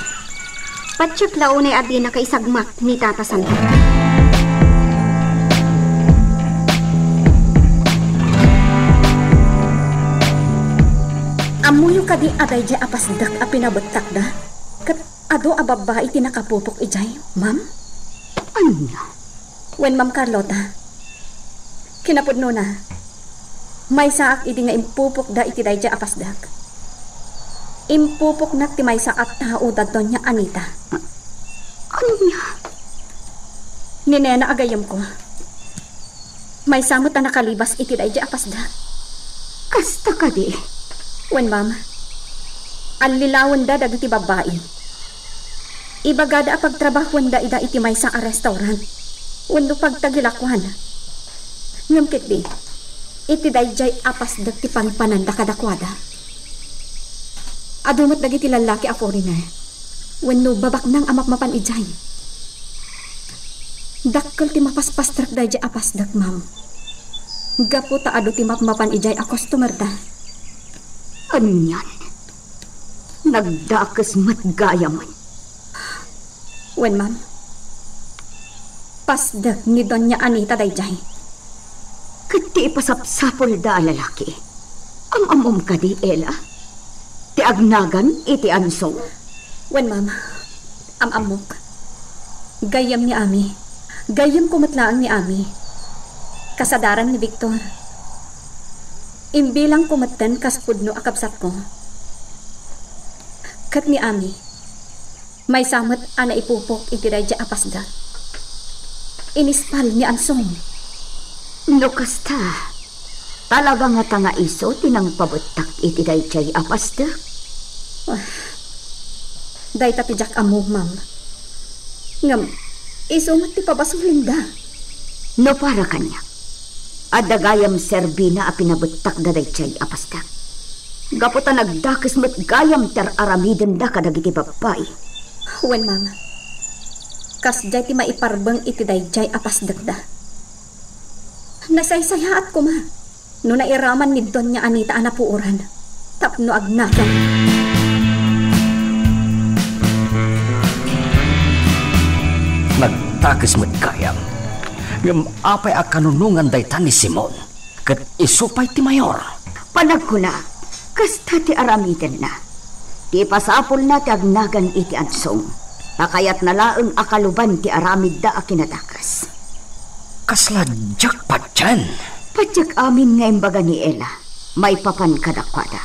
Patiek la unay a dinaka isagmak ni Tata Santos. Ammoyo kadi a daydiay a pasdek a pinabettakda? Ket adu a babbai ti nakapupok idiay, ma'am? Ania? Wen, Ma'am Carlota, kinapudnona, maysaak idi nga impupokda iti daydiay a pasdek. Impupoknak ti maysa a tao da Doña Anita. Ania? Ni nena a gayyemko, maysa met a nakalibas iti daydiay a pasdek. Kasta kadi? Wen, ma'am. Allilawenda dagiti babbai. Ibagada a pagtrabahuenda ida iti maysa a restaurant wenno pagtagilakuan. Ngem ketdi, iti daydiay a pasdek ti panpananda kadakuada. Adu met dagiti lallaki a foreigner wenno babaknang a mapmapan idiay. Dakkel ti mapaspastrek daydiay a pasdek, ma'am. Gapu ta adu ti mapmapan idiay a customer da. Anian? Nagdakes met gayamen. Wen, ma'am. Pasdek ni Doña Anita daydiay. Ket ti ipasapsapulda a lalaki, am-ammom kadi, Ella? Ti agnagan iti ansong? Wen, ma'am. Am-ammok. Gayyem ni Ami. Gayyemko met laeng ni Ami. Kasadaran ni Victor. Imbilangko metten kas pudno a kabsatko. Ket ni Ami, maysa met a naipupok iti daydiay a pasdek. Inispal ni Ansong. No kasta, talaga ngata nga isu ti nangpabettak iti daydiay a pasdek? Ah, dayta ti diak ammo, ma'am. Ngem, isu met ti pabasolenda. No para kaniak, adda gayam serbina a pinabettakda daydiay a pasdek. Gapu ta nagdakes met gayam ti ar-aramidenda kadagiti babbai. Wen, ma'am. Kasdiay ti maiparbeng iti daydiay a pasdekda. Nasaysayaat koma no nairaman ni Doña Anita a napuoran tapno agnagan. Nagdakes met gayam. Ngem apay a kanunongan dayta ni Simon? Ket isu pay ti mayor. Panagkuna, kasta ti aramidenna. Ti pasapulna ti agnagan iti ansong. Ta kayatna laeng a kaluban ti aramidda a kinadakes. Kasla diak patien? Patiek amin nga imbaga ni Ella maipapan kadakuada.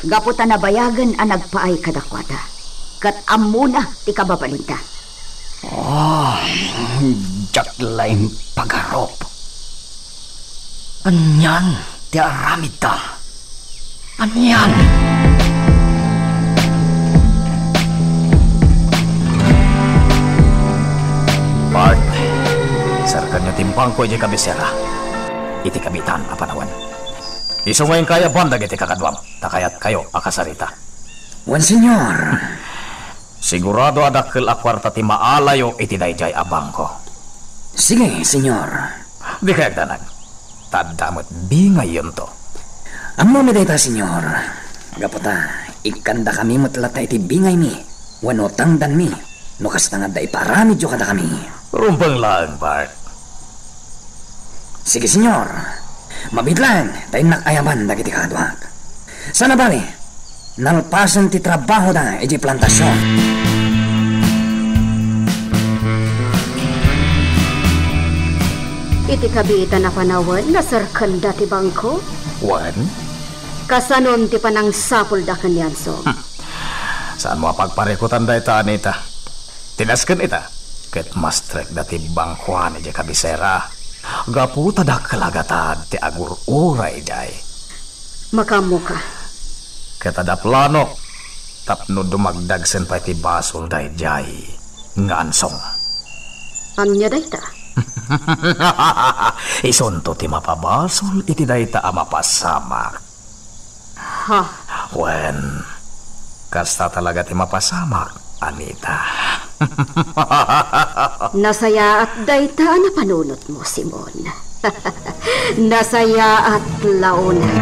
Gapu ta nabayagen a nagpaay kadakuada, ket ammona ti kababalinda. Oh, diak la impagarup. Anian ti aramidda? Anian? Bart, serkanyo ti bangko idiay kabisera iti kabiitan a panawen. Isu nga inkay aban dagiti kakaduam, ta kayatkayo a kasarita. Wen, Señor. Sigurado a dakkel a kuarta ti maalayo iti daydiay a bangko. Sige, Señor. Dikay agdanag. Ta adda met bingayyonto. Ammomi dayta, Señor. Gapu ta, ikkandakami met latta iti bingaymi wenno tangdanmi, no kasta nga adda ipaaramidyo kadakami. Rumbeng laeng, Bart. Sige, Señor. Mabiit laeng ta innak ayaban dagiti kakaduak. Sana bali, nalpasen ti trabahoda idiay plantasion. Iti kabiitan a panawen, naserkanda ti bangko. Wen? Kasanon ti panangsapulda ken ni Anso? Hmm. Saanmo a pagparikutan dayta, Anita? Ti nasken ita, ket mastrekda ti bangkoan idiay kabisera. Gapu ta dakkel a gatad ti agur-uray idiay. Makaammoka. Ket adda planok tapno dumagdagsen pay ti basol daydiay nga Ansong. Ania dayta? Isunto ti mapabasol iti dayta a mapasamak. Ha? Wen, kasta talaga ti mapasamak, Anita. Nasayaat dayta a napanunotmo, Simon. Nasayaat la unay.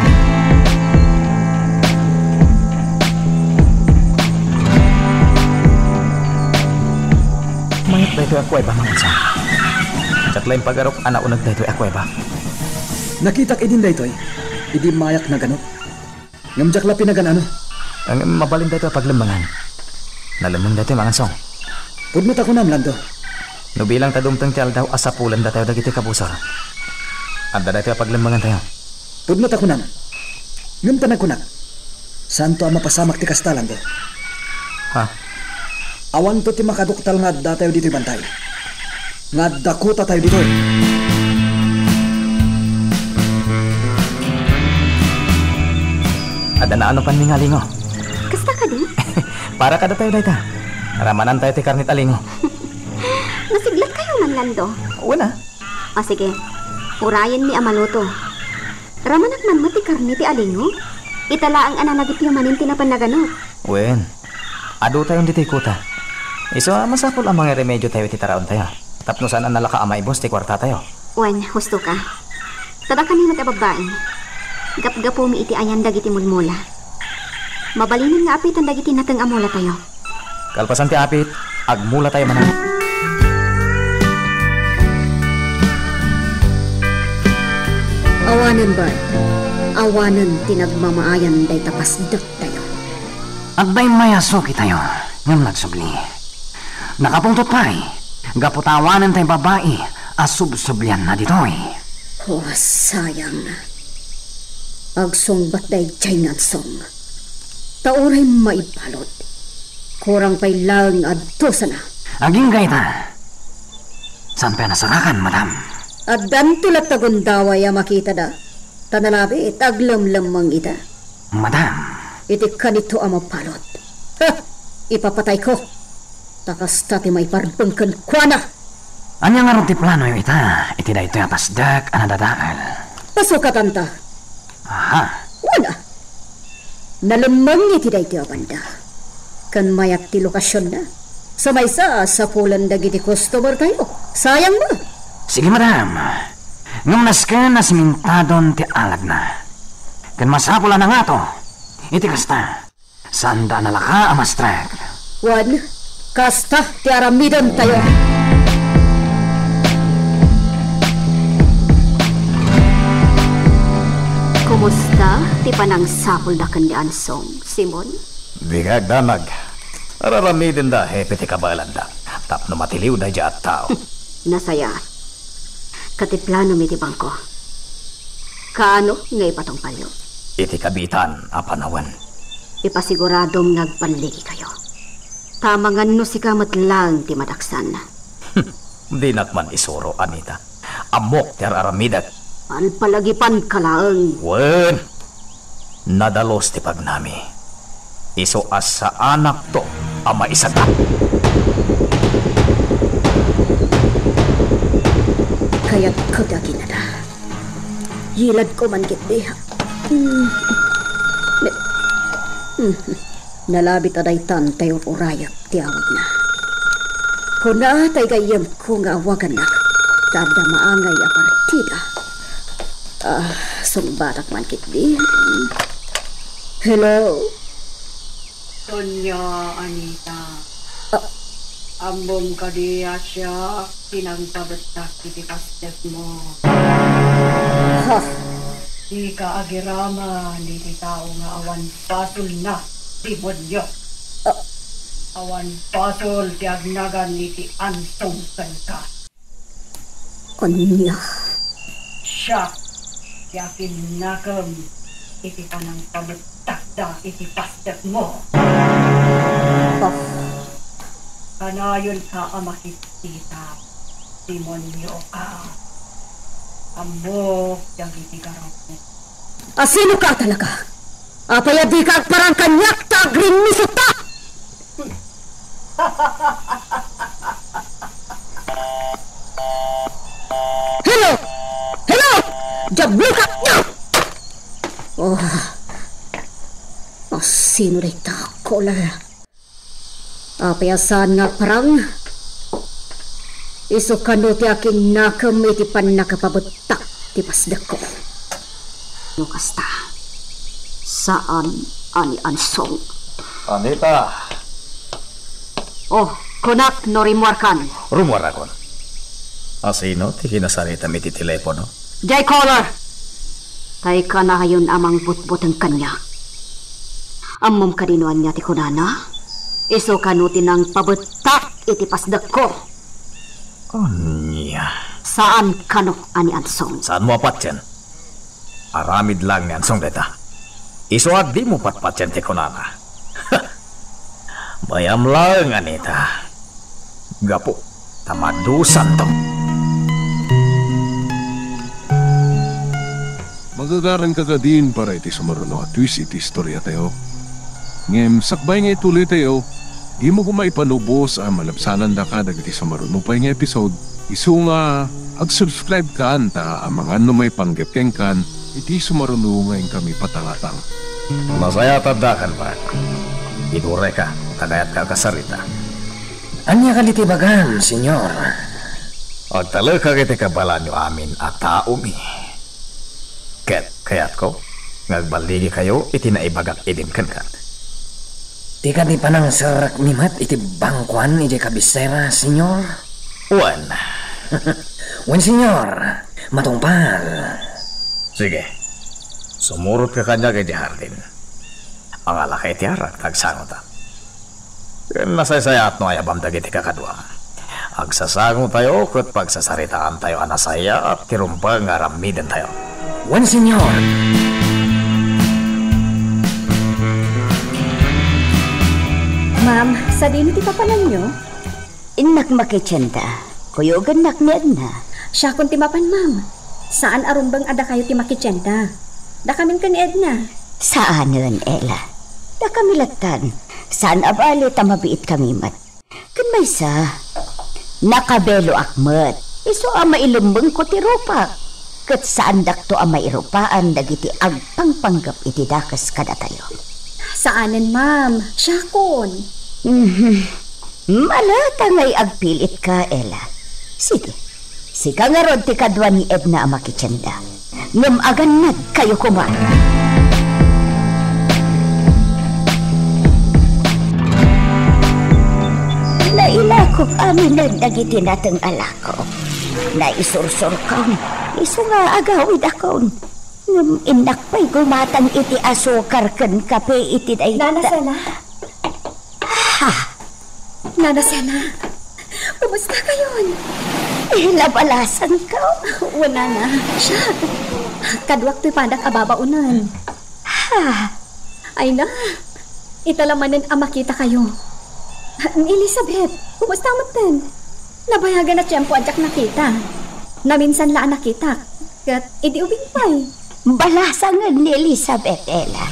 Mayat daytoy a kuweba, Mangansa. Diak la impagarup a nauneg daytoy a kuweba. Nakitak idin daytoy, idi mayak naganup. Ngem diak la pinagan-ano. Ngem mabalin daytoy a paglemmengan. Nalemmeng daytoy, Mangansong. Pudno ta kunam, Lando. No bilang ta dumteng ti aldaw a sapulen datayo dagiti kabusor, adda daytoy a paglemmengantayo. Pudno ta kunam. Ngem ta nagkunak, saanto a mapasamak ti kasta, Lando. Ha? Awanto ti makaduktal nga addatayo ditoy bantay. Nga adda kutatayo ditoy. Adda naanopanmi nga alingo. Kasta kadi? Para kadatayo dayta. Ramanantayo ti karne ti alingo. Nasiglatkayo man, Lando? Wen a. O sige, urayenmi a maluto. Ramanak man met ti karne ti alingo. Ita laeng a nalagipyo manen ti napan naganup. Wen, adu tayo ditoy kuta. Isu a masapul a mangiremedio tayo iti taraon tayo. Tapno saan a nalaka a maibus ti kuarta tayo. Wen, husto ka. Kadakami met a babbai, gapgapumi iti ayan dagiti mulmula. Mabalinen nga apitan dagiti nateng a mula tayo. Kalpasan ti apit, agmula tayo manen. Awanen, Bart. Awanen ti nagmamaayan dayta pasdek tayo. Agbaymayasuki tayo, ngem nagsubli. Nakapungtot pay, gapu ta awanen tay babai a subsublianna ditoy. Oh, sayang. Agsungbat daydiay nga ansong. Ta uray maibalud. Kurang pay laeng a dusana. Agingga ita. Saan pay a nasarakan, madam? Addanto latta gundaway a makitada. Ta nalabit, aglemlemmeng ita. Madam. Iti kanito a mabalud. Ha! Ipapatayko. Ta kasta ti maiparbeng kenkuana. Ania ngarud ti planoyo ita iti daytoy a pasdek a nadadael? Pasukatanta. Aha. Wen a. Nalemmeng iti daytoy a banda. Ken mayat ti lokasionna. Sa maysa, sapulen dagiti customer tayo. Sayang met. Sige, madam. Ngem nasken a simintadon ti alagna. Ken masapul a nangato iti kasta. Saanda a nalaka a mastrek. Wen, kasta ti aramiden tayo. Kumusta ti panangsapulda ken ni Ansong, Simon? Dika agdanag. Ar-aramidenda, hepe, ti kabaelanda. Tapno matiliw daydiay a tao. Nasayaat. Ket ti planom iti bangko? Kaano nga ipatungpalyo? Iti kabiitan a panawen. Ipasiguradom nga agballigikayo. Ta amangan no sika met laeng ti madaksan. Dinak man isuro, Anita. Ammok ti ar-aramidek. Palpalagipanka laeng. Wen, nadalus ti pagnami. Isu a saanakto a maisagap. Kayatko ti aginada. Yiladko man ketdi. Mm. Ne-, mm. Nalabit a daytan tay ur-urayek ti awagna. Kuna tay gayyemko nga awagannak, ta adda maangay a partida. Ah, sungbatak man ketdi. Hello? Sonia, Anita. Ah. Ammom kadi a siak ti nangpabettak iti pasdekmo? Ha? Dika agiraman iti tao nga awan basolna, demonio. Ah. Awan basol ti agnagan iti ansong kenka. Ania? Siak ti akinnakem iti panangpabettakda iti pasdekmo. Ah. Kanayonka a makitita, demonioka. Ammok dagiti garapmo. A sinoka talaga? Apay a dika agparang kaniak ta agrinnisutta? Hello! Hello! Diabloka! Oh. Asino dayta, caller? Apay a saan nga agparang? Isu kano ti akinnakem iti pannakapabettak ti pasdekko? No kasta, saan a ni Ansong. Anita! Oh, kunak no rimmuarkan. Rummuarakon. Asino ti kinasaritam iti telepono? Jay caller! Tay kanayon a mangbutbuteng kaniak. Ammom kadi no ania ti kunana? Isu kano ti nangpabettak iti pasdekko? Ania? Saan kano a ni Ansong. Saanmo a patien? Aramid laeng ni Ansong dayta. Isu a dimo patpatien ti kunana. Bayam laeng, Anita. Gapu ta madusanto. Magagaranka kadin para iti sumaruno a twist iti istoriatayo. Ngem sakbay nga ituloytayo, dimo koma ipanubos a malabsanandaka dagiti sumaruno pay nga episode. Isu nga, ag-subscribe kan ta amangan no maipanggep kenkan iti sumaruno nga inkami patangatang. Nasayaat addakan, Pat. Iduray ka, ta kayat ka kasarita. Ania kadi ti ibagam, Señor? Agtalekak iti kabaelanyo amin a taomi. Ket kayatko nga agballigikayo iti naibagak idin kenka. Ti kadi panangserrekmi met iti bangkoan idiay kabisera, Señor? Wen. Wen, Señor. Matungpal. Sige. Sumurotka kaniak idiay hardin. Angalaka iti arak, ta agsangotak. Ken nasaysayaat no ayabam dagiti kakaduam. Agsasangotayo ket pagsasaritaantayo a nasayaat ti rumbeng nga aramidentayo. Wen, Señor. Ma'am, sadino ti papananyo? Innak makitienda. Kuyogennak ni Edna. Siakon ti mapan, ma'am. Saan a rumbeng a dakayo ti makitienda. Dakamin ken ni Edna. Saanen, Ella. Dakami lattan. Saan a bale ta mabiitkami met. Ken maysa, nakabeloak met. Isu a mailemmengko ti rupak. Ket saandakto a mairupaan dagiti agpangpanggep iti dakes kadatayo. Saanen, ma'am. Siakon. Mhm. Malata ngay agpilitka, Ella. Sige. Sika ngarud ti kadua ni Edna a makitienda. Ngem agannadkayo koma. Nailakok aminen dagiti nateng a lakok. Naisursurkon. Isu nga agawidakon. Ngem innak pay gumatang iti asukar ken kape iti dayta. Nana Sena? Ha? Nana Sena, kumusta kayon? Eh, nabalasangko. Wen, Nana. Siak. Kaduak toy padak a babaonen. Ha? Ay na, ita la manen a makitakayo. Ni Elizabeth, kumusta metten? Nabayagan a tiempo a diak nakita. Naminsan la a nakitak. Ket idi ubing pay. Balasangen ni Elizabeth, Ella.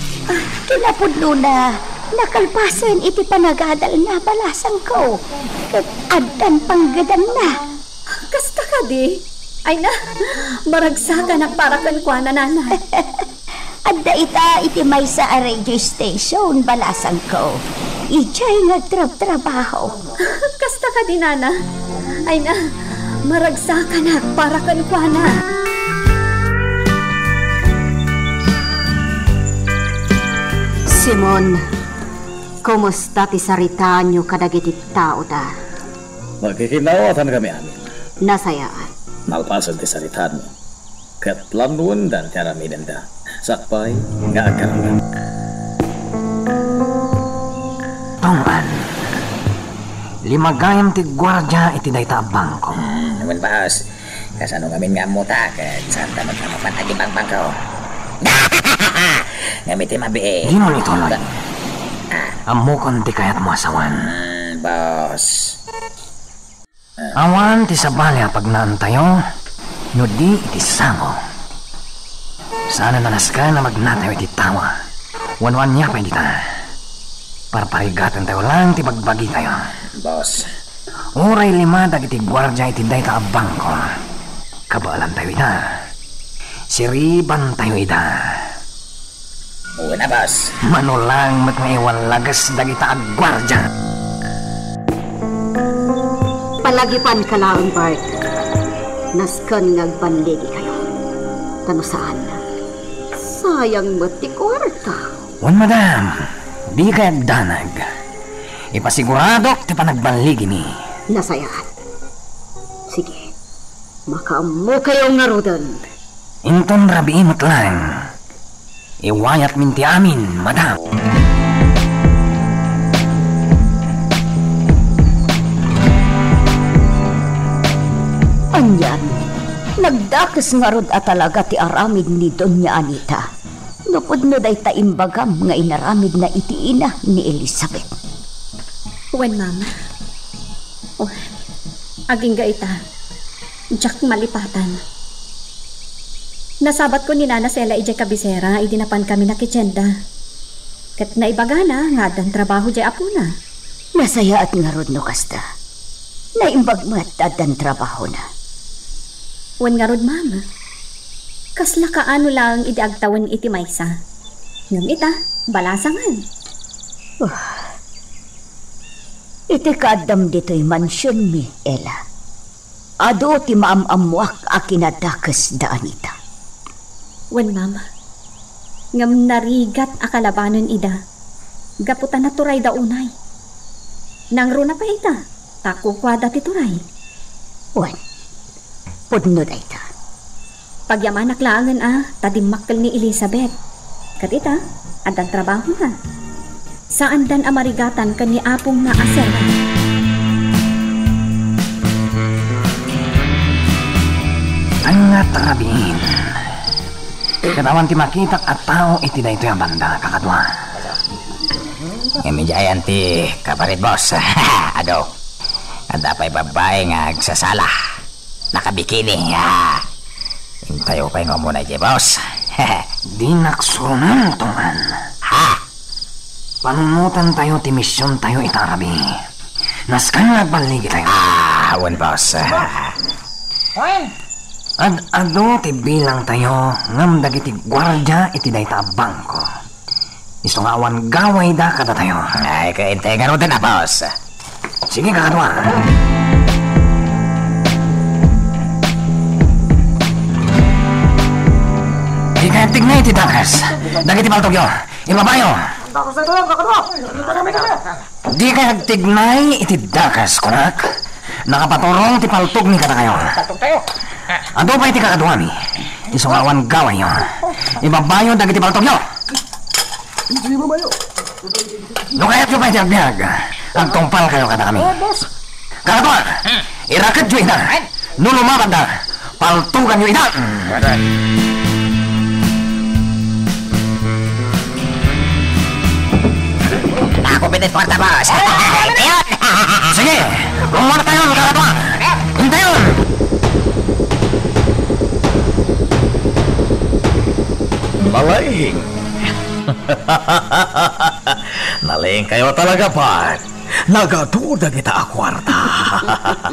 Kinapudnona, nakalpasen iti panagadalna, balasangko. Ket addan panggedanna. Kasta kadi? Ay na, maragsakanak para kenkuana, Nana. Adda ita iti maysa a radio station, balasangko. Idiay nga agtrabtrabaho. Kasta kadi, Nana? Ay na, maragsakanak para kenkuana. Simon, kumusta ti saritaanyo kadagiti taoda? Makikinaawatan kami amin. Nasayaat. Nalpasen ti saritaanmi. Ket lannuendan ti aramidenda. Sakbay nga agkararag. Tong-an, lima gayam ti guardia iti dayta a bangko. Hmm, wen, boss. Kasano ngamin nga ammota, ket saanta met nga mapan agibangbangko? Ngem iti mabiit. Dimo ituloy. Ah. Ammokon ti kayatmo a sawen. Hmm, boss. Awan ti sabali a pagnaantayo no di iti sango. Saan a nasken a magnatayo iti tawa. Wenno ania pay dita. Parparigatentayo laeng ti bagbagitayo. Boss. Uray lima dagiti guardia iti dayta a bangko. Kabaelantayo ida. Siribantayo ida. Una, boss. Mano laeng met nga iwallages dagita a guardia. Palagipanka laeng, Bart. Nasken nga agballigikayo. Ta no saan, sayang met ti kuarta. Wen, madam, dikay agdanag. Ipasiguradok ti panagballigimi. Nasayaat. Sige. Makaammokayo ngaruden. Inton rabii met laeng, iwayatmin ti amin, madam. Anian, nagdakes ngarud a talaga ti aramid ni Doña Anita. No pudno dayta imbagam nga inaramidna iti ina ni Elizabeth. Wen, ma'am. Oh, agingga ita. Diak malipatan. Nasabatko ni Nana Sela idiay kabisera idi napankami nakitienda. Ket naibagana nga addan trabaho diay apona. Nasayaat ngarud no kasta. Naimbag met ta addan trabahona. Wen ngarud, ma'am. Kasla kaano laeng idi agtawen iti maysa. Ngem ita, balasangen. Ah, Iti kaaddam ditoy mansionmi, Ella, adu ti maam-ammoak a kinadakes da Anita. Wen, Mama. Ngem narigat a kalabanen ida. Gapu ta naturay da unay. Nangruna pay ita, ta kukuada ti turay. Wen, pudno dayta. Pagyamanak laengen a ta dimmakkel ni Elizabeth. Ket ita, addan trabahona. Saandan a marigatan ken ni apongna a Sera. Ania ta rabiin? Ket awan ti makitak a tao iti daytoy a banda, kakadua. Ngem idiayan ti kabarit, boss. Adu. Adda pay babbai nga agsasala. Nakabikini. Ah. Intayo pay nga umuna idiay, boss. Dinak suronen, Tong-an. Ha? Panunotentayo ti misiontayo ita a rabii. Nasken nga agballigitayo. Ah, wen, boss. Ay! Ad-adu ti bilangtayo ngem dagiti guardia iti dayta a bangko. Isu nga awan gawayda kadatayo. Ay, kaintay ngaruden a, boss. Sige, kakadua. Dikay agtignay iti dakes dagiti paltogyo. Ibabayo. Dakes daytoy, kakadua. Dikay agtignay iti dakes, kunak. Nakapaturong ti paltogmi kadakayo. Paltogtayo. Adu pay ti kakaduami. Isu nga awan gawayyo. Ibabayo dagiti paltogyo. Ibabayo. No kayatyo pay ti agbiag, agtungpalkayo kadakami. Oh, boss. Kakadua, hmm, iraketyo ida. Ay. No lumabanda, paltuganyo ida. Aray. Ako bitin kwarta, boss. Intayon. Sige, kumuha na tayo, kakadua. Intayon. Nalaing. Nalaing kayo talaga, Pat. Nagadu dagita a kuarta.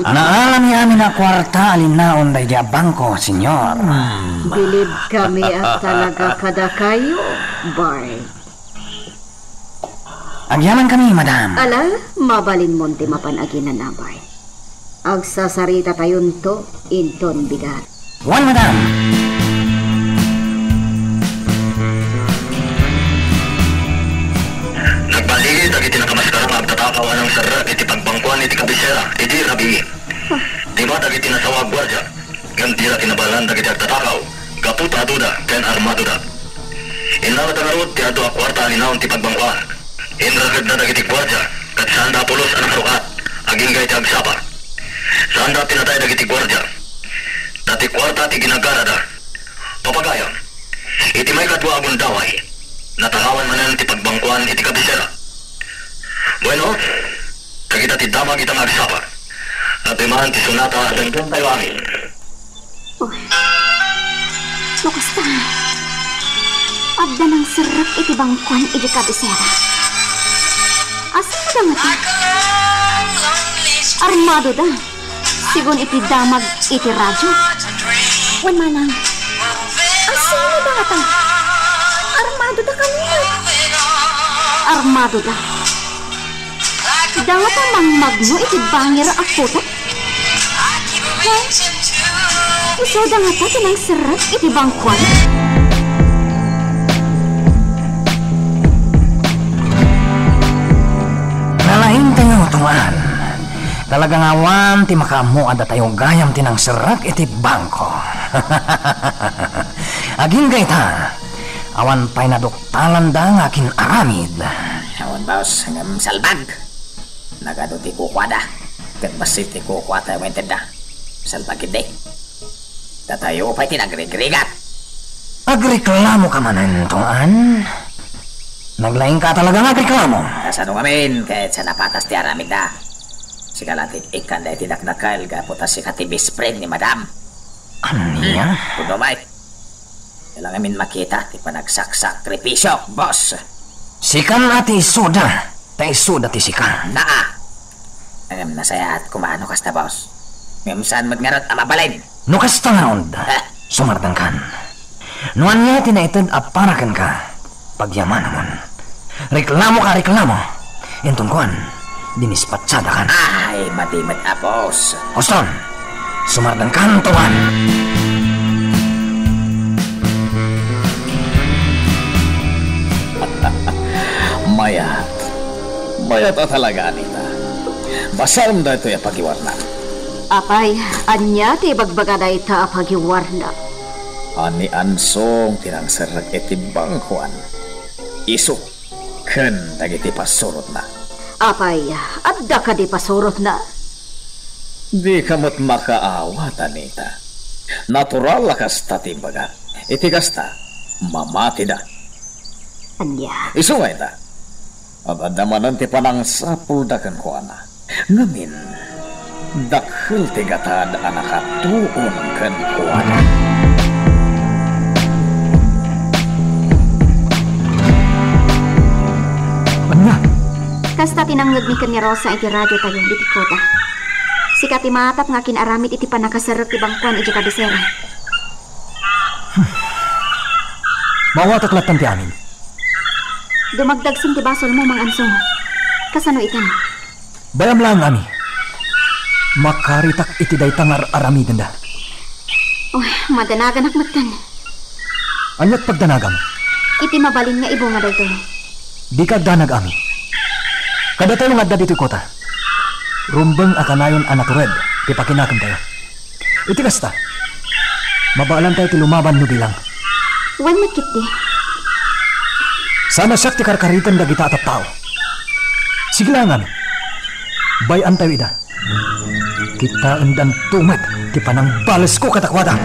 Naalami amin a kuarta a linaon daydi a bangko, Senyor. Hmm. Bilib kami a talaga kadakayo, Bart. Agyaman kami, madam. Ala, mabalinmon ti mapan aginana, Bart. Agsasaritatayon to inton bigat. Wen, madam. Nagballigi dagiti nakamaskara nga agtatakaw a nangserrek iti pagbangkuan iti kabisera idi rabii. Dima dagiti nasawa a guardia, ngem dida kinabaelan dagiti agtatakaw gapu ta aduda ken armadoda. Innalada ngarud ti adu a kuarta a linaon ti pagbangkuan. Inrakedda dagiti guardia ket saanda a pulos a nakarukat agingga iti agsapa. Saanda a pinatay dagiti guardia, ta ti kuarta ti ginagarada. Papagayam, iti maikadua a gundaway, natakawan manen ti pagbangkuan iti kabisera. Bueno, dagita ti damag ita nga agsapa. Adda man ti sonata a dengdengtayo amin. Uy. No kasta, adda nangserrek iti bangkuan idi kabisera. Asinoda ngata? Armadoda, sigun iti damag iti radio. Wen manang, asinoda ngata? Armadoda kaniak. Armadoda. Dayta mangmagno iti bangir a kutek? Wen, isuda ngata ti nangserrek iti bangkuan? Nalaingtayo, Tong-an. Talaga nga awan ti makaammo a datayo gayam ti nangserrek iti bangko. Agingga ita, awan pay naduktalanda nga akin-aramid. Awan, boss, ngem salbag. Nagadu ti kukuada, ket bassit ti kukuatayo nga intedda. Salbag ketdi. Datayo pay ti nagrigrigat. Agreklamoka manen, Tong-an? Naglaingka talaga nga agreklamo? Kasano ngamin, ket sa napatas ti aramidda? Sika la ti ikkan daydi dakdakkel gapu ta sika ti best friend ni Madam. Ania? Hmm, kuno may. Kailangan min makita ti panagsaksakripisiok, boss. Sikan a ti isuda, ta isuda ti sika. Naa. Ngem nasayaat koma no kasta, boss. Ngem saan met ngarud a mabalin? No kasta ngarud, ha? Sumardengkan. No ania ti naited a para kenka, pagyamanamon. Reklamoka a reklamo. Inton kuan, Dinispatsadak. Ay, madi met, Apos. Huston, sumardankan, tuan. Mayat. Mayat a talaga, Anita. Basaem daytoy a pagiwarna. Apay, ania ti ibagbaga dayta a pagiwarna? A ni Ansong ti nangserrek iti bangkoan. Isu ken dagiti pasurotna. Apay, adda kadi pasurotna? Dika met makaawat, Anita. Natural a kasta ti imbagak. Iti kasta, mamatida. Ania? Isu nga ita, ad-adda manen ti panangsapulda kenkuana. Ngamin, dakkel ti gatad a nakatuon kenkuana. Ania? Kasta ti nangngegmi ken ni Rosa iti radiotayo ditoy kuta. Sika ti matap nga akin-aramid iti pannakaserrek ti bangkoan idiay kabisera. Maawatak lattan ti amin. Dumagdagsen ti basolmo, Mang Ansong. Kasano itan? Bay-am laeng, Ami. Makaritak iti dayta nga ar-aramidenda. Uy, madanaganak metten. Aniat pagdanagam? Iti mabalin nga ibunga daytoy. Dika agdanag, Ami. Kadatayo nga adda ditoy kuta, rumbeng a kanayon a natured ti pakinakemtayo. Iti kasta, mabaelantayo ti lumaban no bilang. Wen met ketdi. Saan a siak ti karkariten dagita a tattao. Sige laeng, Ami. Bay-antayo ida. Kitaendanto met ti panangbalesko kadakuada.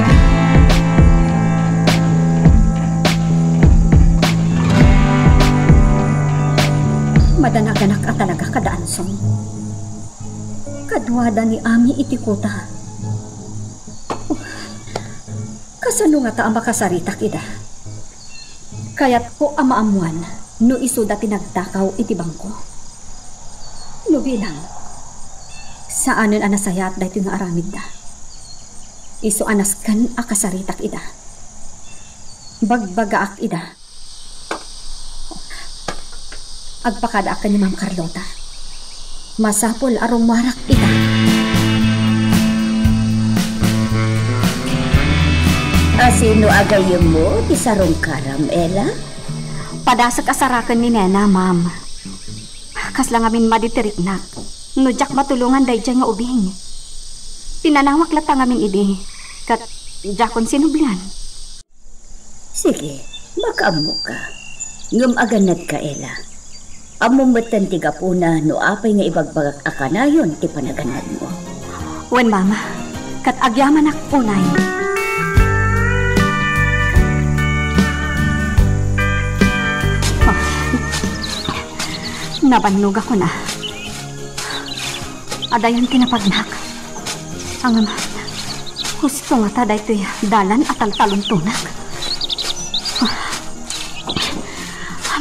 Madanaganak a talaga kada Ansong. Kaduada ni Ami iti kuta. Kasano ngata a makasaritak ida? Kayatko a maammuan no isuda ti nagtakaw iti bangko. No bilang, saanen a nasayaat daytoy nga aramidda. Isu a nasken a kasaritak ida. Bagbagaak ida. Agpakadaak ken ni Ma'am Carlota. Masapul a rummuarak ita. Asino a gayyemmo ti sarungkaram, Ella? Padasek a saraken ni Nena, Ma'am. Kasla ngamin madi ti riknak no diak matulongan daydiay nga ubing. Pinanawak latta ngamin idi, ket diakon sinublian. Sige, makaammoka. Ngem agannadka, Ella. Ammom metten ti gapuna no apay nga ibagbagak a kanayon ti panagannadmo. Wen, Mama, ket agyamanak unay. Ah, nabannogakon a. Adayon ti napagnak. Ngem, husto ngata daytoy dalan a taltalontonak.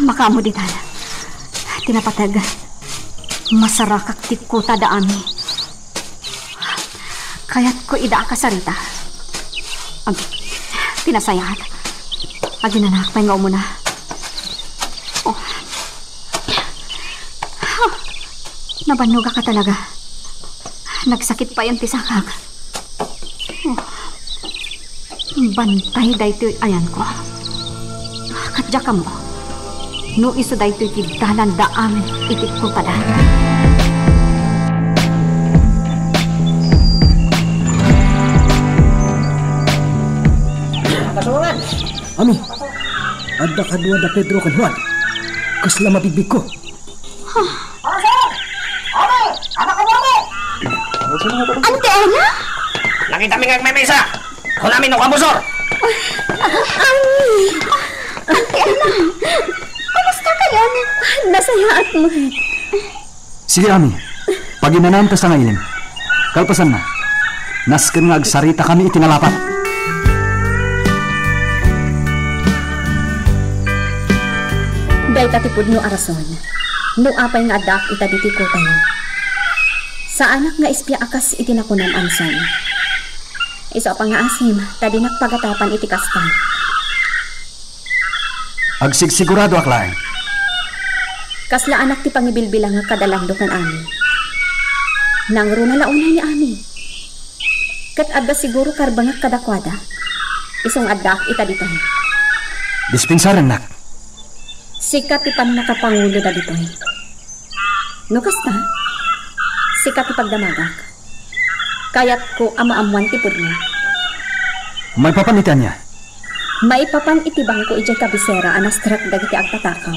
Makaammo ditan ti napateg. Masarakak ti kuta da Ami. Kayatko ida a kasarita. Ag-, ti nasayaat. Aginanak pay nga umuna. Oh. Nabannogak a talaga. Nagsakit payen ti sakak. Oh. Bantay daytoy ayanko. Ket diak ammo no isu daytoy ti dalan da Ami iti kutada. Ami, adda kadua da Pedro ken Juan. Kasla mabigbigko. Ante Ella? Nakitami nga agmemesa. Kunami no kamusor. Ami! Ante Ella! Kumusta kayon? Nasayaat met. Sige, Ami. Paginanam ta sangailem. Kalpasanna, nasken nga agsaritakami iti nalapat. Dayta ti pudno a rason no apay nga addaak ita ditoy kutayo. Saanak nga espia a kas iti nakunam, Anson. Isu a pangngaasim ta dinak pagatapan iti kasta. Agsigsiguradoak laeng. Kasla anak ti pangibilbilangak kada lando ken Ami. Nangruna la unay ni Ami. Ket adda siguro karbengek kadakuada. Isu nga addaak ita ditoy. Dispensarennak. Sika ti pannakapanguloda ditoy. No kasta, sika ti pagdamagak. Kayatko a maammoan ti pudno. Maipapan iti ania? Maipapan iti bangko idiay kabisera a nastrek dagiti agtatakaw.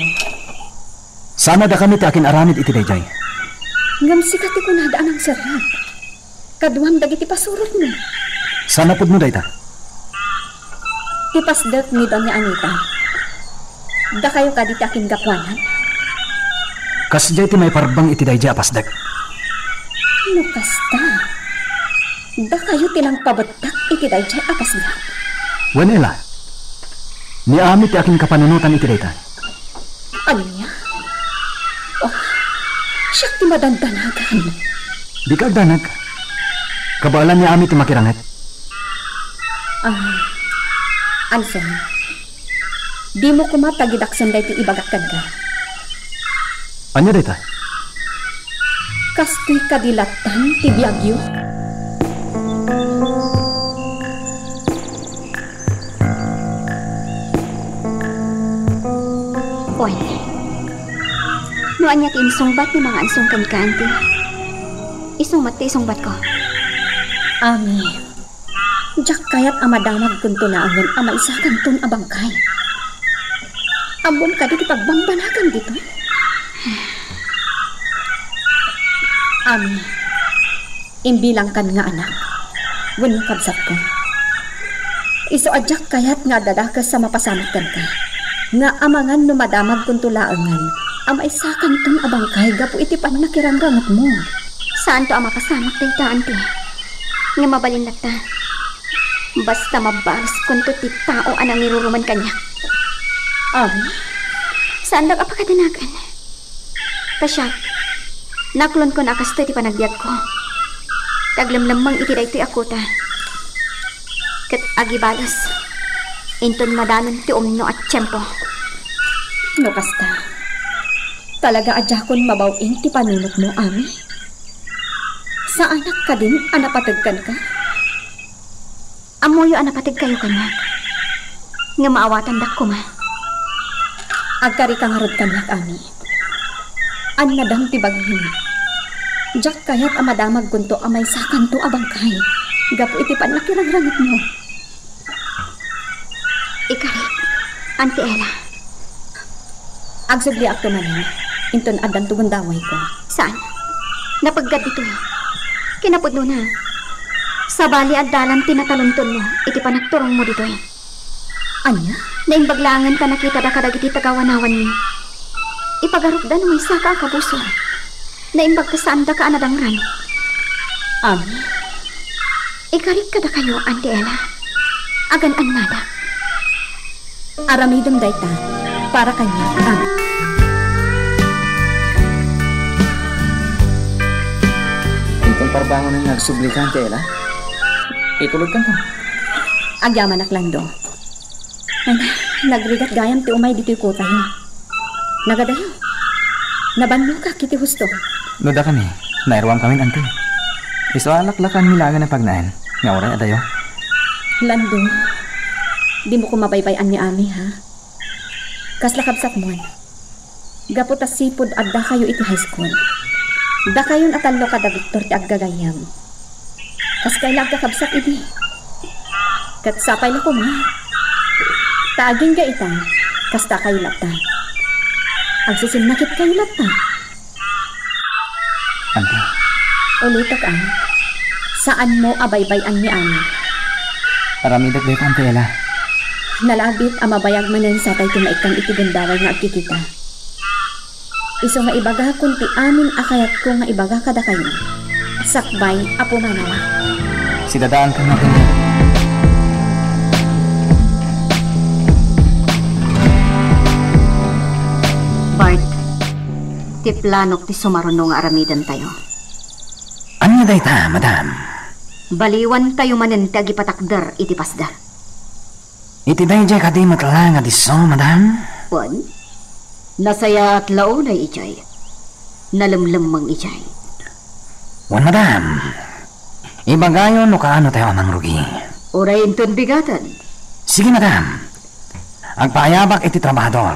Saan a dakami ti akin-aramid iti daydiay? Ngem sika ti kunada a nangserrek. Kaduam dagiti pasurotmo. Saan a pudno dayta? Ti pasdek ni Doña Anita. Dakayo kadi ti akingapuanan? Kasdiay ti maiparbeng iti daydiay a pasdek. No kasta, dakayo ti nangpabettak iti daydiay a pasdek. Wen, Ela, ni Ami ti akinkapanunotan iti dayta. Ania? Oh, siak ti madandanagan. Dika agdanag. Kabaelan ni Ami ti makiranget. Ah, Anson, dimo koma tagidaksen daytoy ibagak kenka. Ania dayta? Kastoy kadi lattan ti biagyo? Wen, no ania ti insungbat ni Mama Ansong kenka, Auntie, isu met ti isungbatko. Ami, diak kayat a madamagkonto laengen a maisakanton a bangkay. Ammom kadi ti pagbambanagan ditoy? Ami, imbilangkan nga anak wenno kabsatko. Isu a diak kayat nga adda dakes a mapasamak kenka, nga amangan no madamagkonto laengen a maisakanton a bangkay gapu iti pannakirangrangetmo. Saanto a mapasamak dayta, Auntie. Nga mabalin latta. Basta mabalaskonto ti tao a nangiruruman kaniak. Ami? Saandak a pakadanagan. Ta siak, naklonkon a kastoy ti panagbiagko. Ti aglemlemmeng iti daytoy a kuta. Ket agibales, inton madanon ti umno a tiempo. No kasta, talaga a diakon mabaw-in ti panunotmo, Ami? Saanak kadin a napateg kenka? Ammoyo a napateg kayo kaniak, ngem maawatandak koma. Agkarika ngarud kaniak, Ami. Annadam ti bagim. Diak kayat a madamagkonto a maysakanto a bangkay gapu iti pannakirangrangetmo. Ikarik, Auntie Ella. Agsubliakto manen, inton addanto gundawayko. Saan? Napeggad ditoy. Kinapudnona, sabali adda lan ti natalontonmo iti panagturongmo ditoy. Ania? Naimbag laengen ta nakitada kadagiti tagawanawanmi. Ipagarupda no maysaka a kabusor. Naimbag ta saandaka a nadangran. Ami? Ikarik kadakayo, Auntie Ella. Agan-annada. Aramidem dayta para kaniak, Ami. Inton parbangonen nga agsublika, Auntie Ella, itulodkanto. Agyamanak, Lando. Nagrigat gayam ti umay ditoy kutayo. Nagadayo. Nabannogak iti husto. No dakami, nairuamkamin, Auntie. Isu a laklakaanmi laengen a pagnaen, nga uray adayo. Lando, dimo koma baybay-an ni Ami, ha? Kasla kabsatmon. Gapu ta sipud addakayo iti high school, dakayon a tallo kada Victor ti aggagayyem. Kas kayla agkakabsat idi. Ket sapay la koma. Ta agingga ita, kasta kayo latta. Agsisinnakit kayo latta. Auntie. Ulitek, a. Saanmo a baybay-an ni Ami. Aramidek dayta, Auntie Ella. Nalabit a mabayag manen satay ti maikkan iti gundaway nga agkikita. Isu nga ibagakon ti amin a kayatko nga ibaga kadakayo. Sakbay a pumanaw. Sidadaankan nga tunggal. Bart, ti planok ti sumaruno nga aramidentayo. Ania dayta, madam? Baliwantayo manen ti agipatakder iti pasda. Iti daydiay kadi met la nga disso, madam? Wen, nasayaat la unay idiay. Nalemlemmeng idiay. Wen, madam. Ibagayo no kaano tayo a mangrugi. Uray inton bigaten. Sige, madam. Agpaayabak iti trabahador,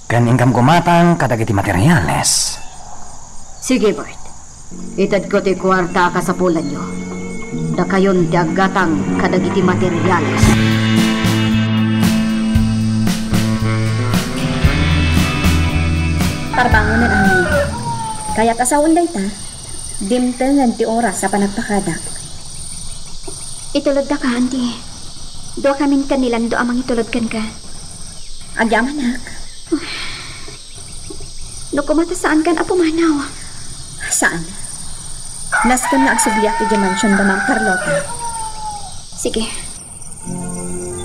ken inkam gumatang kadagiti materiales. Sige, Bert. Itedko ti kuarta a kasapulanyo. Dakayon ti aggatang kadagiti materiales. Parbangonen, Ami. Kayat a sawen dayta? Dimtengen ti oras a panagpakadak. Itulodda ka, Auntie. Duakamin ken ni Lando a mangitulod kenka. Agyamanak. No koma ta saankan a pumanaw. Saan? Nasken nga agsubliak idiay mansion da Ma'am Carlota. Sige.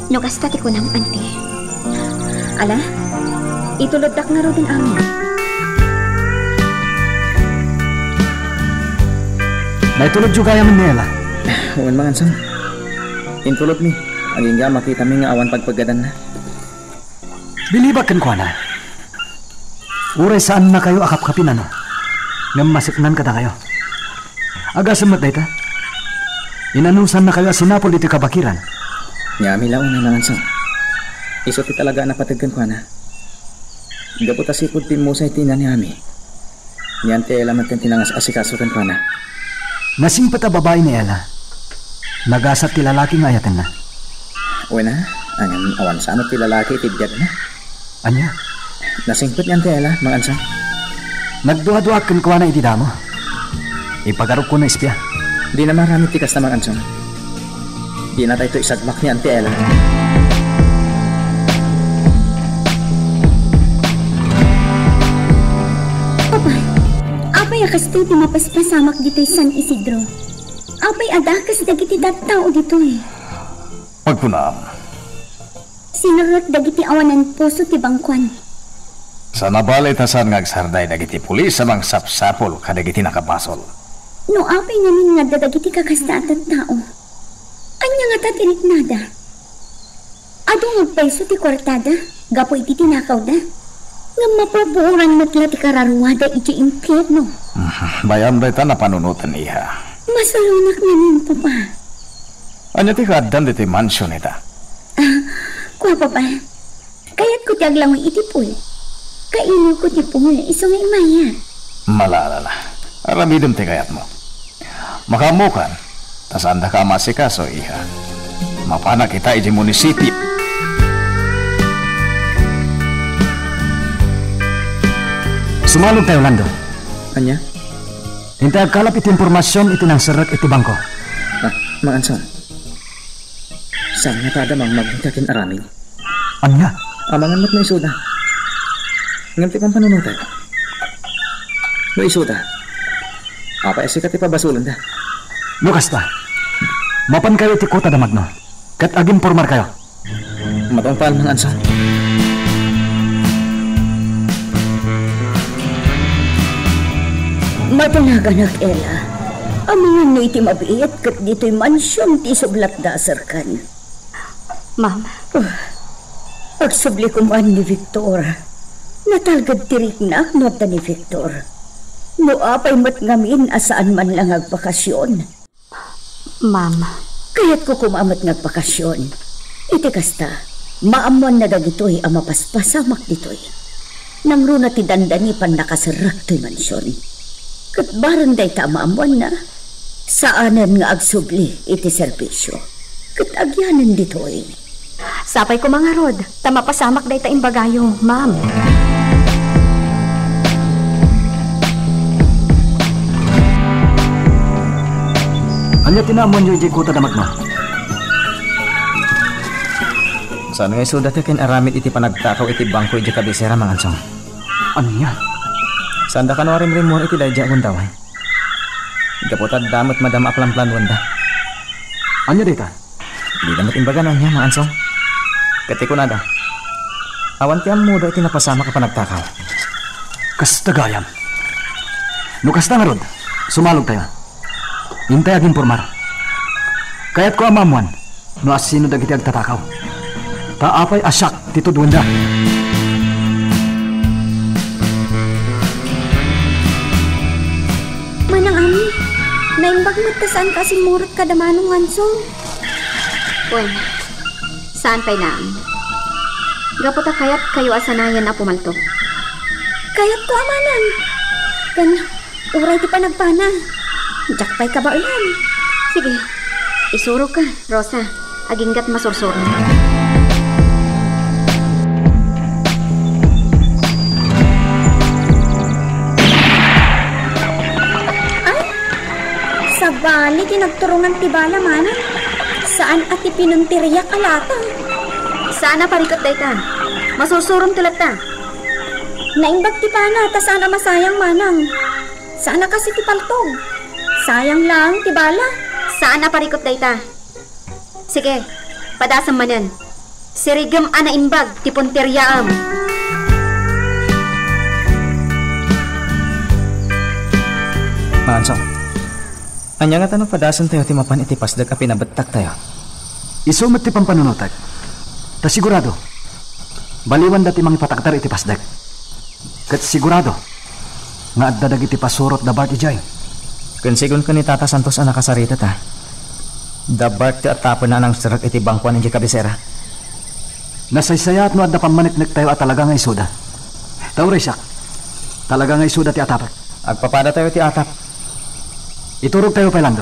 No kasta ti kunam, Auntie. Ala, ituloddak ngaruden amin. Naitulodyo gayam ni Ella? Wen, Mangansong. Intulodmi. Agingga makitami nga awan pagpaggadanna. Bilibak kenkuana. Uray saannakayo a kapkapin, ano, ngem maseknan kadakayo. Agasem met dayta. Inanusannakayo a sinapul iti kabakiran. Ni Ami la unay, Mangansong. Isu ti talaga a napateg kenkuana. Gapu ta sipud pimmusay ti ina ni Ami, ni Auntie Ella met ti nangas-asikaso kenkuana. Nasingpet a babai ni Ella. Nagasat ti lalaki nga ayatenna. Wen a, ngem awan sano ti lalaki iti biagna. Ania? Nasingpet ni Auntie Ella, Mangansong. Nagduaduaak kenkuana iti damo. Ipagarupko no espia. Dina maaramid ti kasta, Mangansong. Dinatayto isagmak ni Auntie Ella. Apay, apay a kastoy ti mapaspasamak ditoy San Isidro? Apay a dakes dagiti tattao ditoy? Pagkunam. Sinerrek dagiti awanan puso ti bangkuan. Saan a bale ta saan nga agsarday dagiti pulis a mangsapsapul kadagiti nakabasol. No apay ngamin nga adda dagiti kakasta a tattao, ania ngata ti riknada? Adu nga agpayso ti kuartada gapu iti tinakawda, ngem mapupuoran met la ti kararuada idiay impierno. Bayam dayta napanunoten, iha. Masalonak ngamin, Papa. Ania ti kaaddan ditoy mansion ita? Ah, kua, Papa. Kayatko ti aglangoy iti pool. Kailiwko ti pool isu nga immaya. Malala la. Aramidem ti kayatmo. Makaammokan, ta saandaka a maasikaso, iha. Mapanak ita idiay munisipio. Sumalog tayo, Lando. Ania? Intay agkalap iti impormasion iti nangserrek iti bangko. Ah, Mangansong. Saan ngata a damang magita ken aramid? Ania? Amangan met no isuda. Ngem ti pampanunotayo, no isuda, apay a sika ti pabasolenda? No kasta, mapankayo iti kuta da Magno, ket agimpormarkayo. Matungpal, Mangansong. Madanaganak, Ella. Amangan no iti mabiit ket ditoy mansion ti isublatda a serkan. Ma'am. Ah, agsubli koman ni Victor. Natalged ti riknak no adda ni Victor. No apay met ngamin a saan man la nga agbakasion. Ma'am. Kayatko koma met nga agbakasion. Iti kasta, maammoanna dagitoy a mapaspasamak ditoy. Nangruna ti dandani pannakaserrek toy mansion. Ket bareng dayta a maammoanna, saanen nga agsubli iti serbisio ket agyanen ditoy. Sapay koma ngarud, ta mapasamak dayta imbagayo, ma'am. Ania ti naammoanyo idiay kuta da Magno? Saan nga isuda ti akin-aramid iti panagtakaw iti bangko idiay kabisera, Mangansong? Ania? Saanda kano a rimrimmuar iti daydiay a gundaway? Gapu ta adda met madama a planplanuanda. Ania dayta? Dida met imbaga no ania, Mangansong. Ket ti kunada, awan ti ammoda iti napasamak a panagtakaw. Kasta gayam. No kasta ngarud, sumalogtayo. Intay agimpormar. Kayatko a maammoan no asino dagiti agtatakaw. Ta apay a siak ti tudoenda. Manang Ami, Naimbag met ta saan ka asimmurot kada Manong Ansong. Wen, saan pay laeng. Gapu ta kayatkayo a sanayen a pumaltok. Kayatko a manang. Ken uray ti panagpana. Diak pay kabaelan. Sige, isurok ka, Rosa. Aginggat masursuro. Ay, sabali ti nagturongan ti bala, manang. Saan a ti pinunteriak a lata. Saan a parikut dayta. Masursurom ti latta. Naimbag ti pana, ta saan a masayang, manang. Saan a kasi ti paltog. Sayang lang ti bala. Saan a parikut dayta. Sige, padasem manen. Sirigem a naimbag ti punteriaem. Manong Ansong, ania ngata no padasentayo ti mapan iti pasdek a pinabettaktayo? Isu met ti pampanunotek. Ta sigurado, baliwanda ti mangipatakder iti pasdek. Ket sigurado nga adda dagiti pasurot da Bart idiay. Ken sigun ken ni Tata Santos a nakasaritata, da Bart ti attapenna a nangserrek iti bangkoan idiay kabisera. Nasaysayaat no adda pammaneknektayo a talaga nga isuda. Ta uray siak, talaga nga isuda ti atapek. Agpapadatayo iti atap. Iturogtayo pay laeng.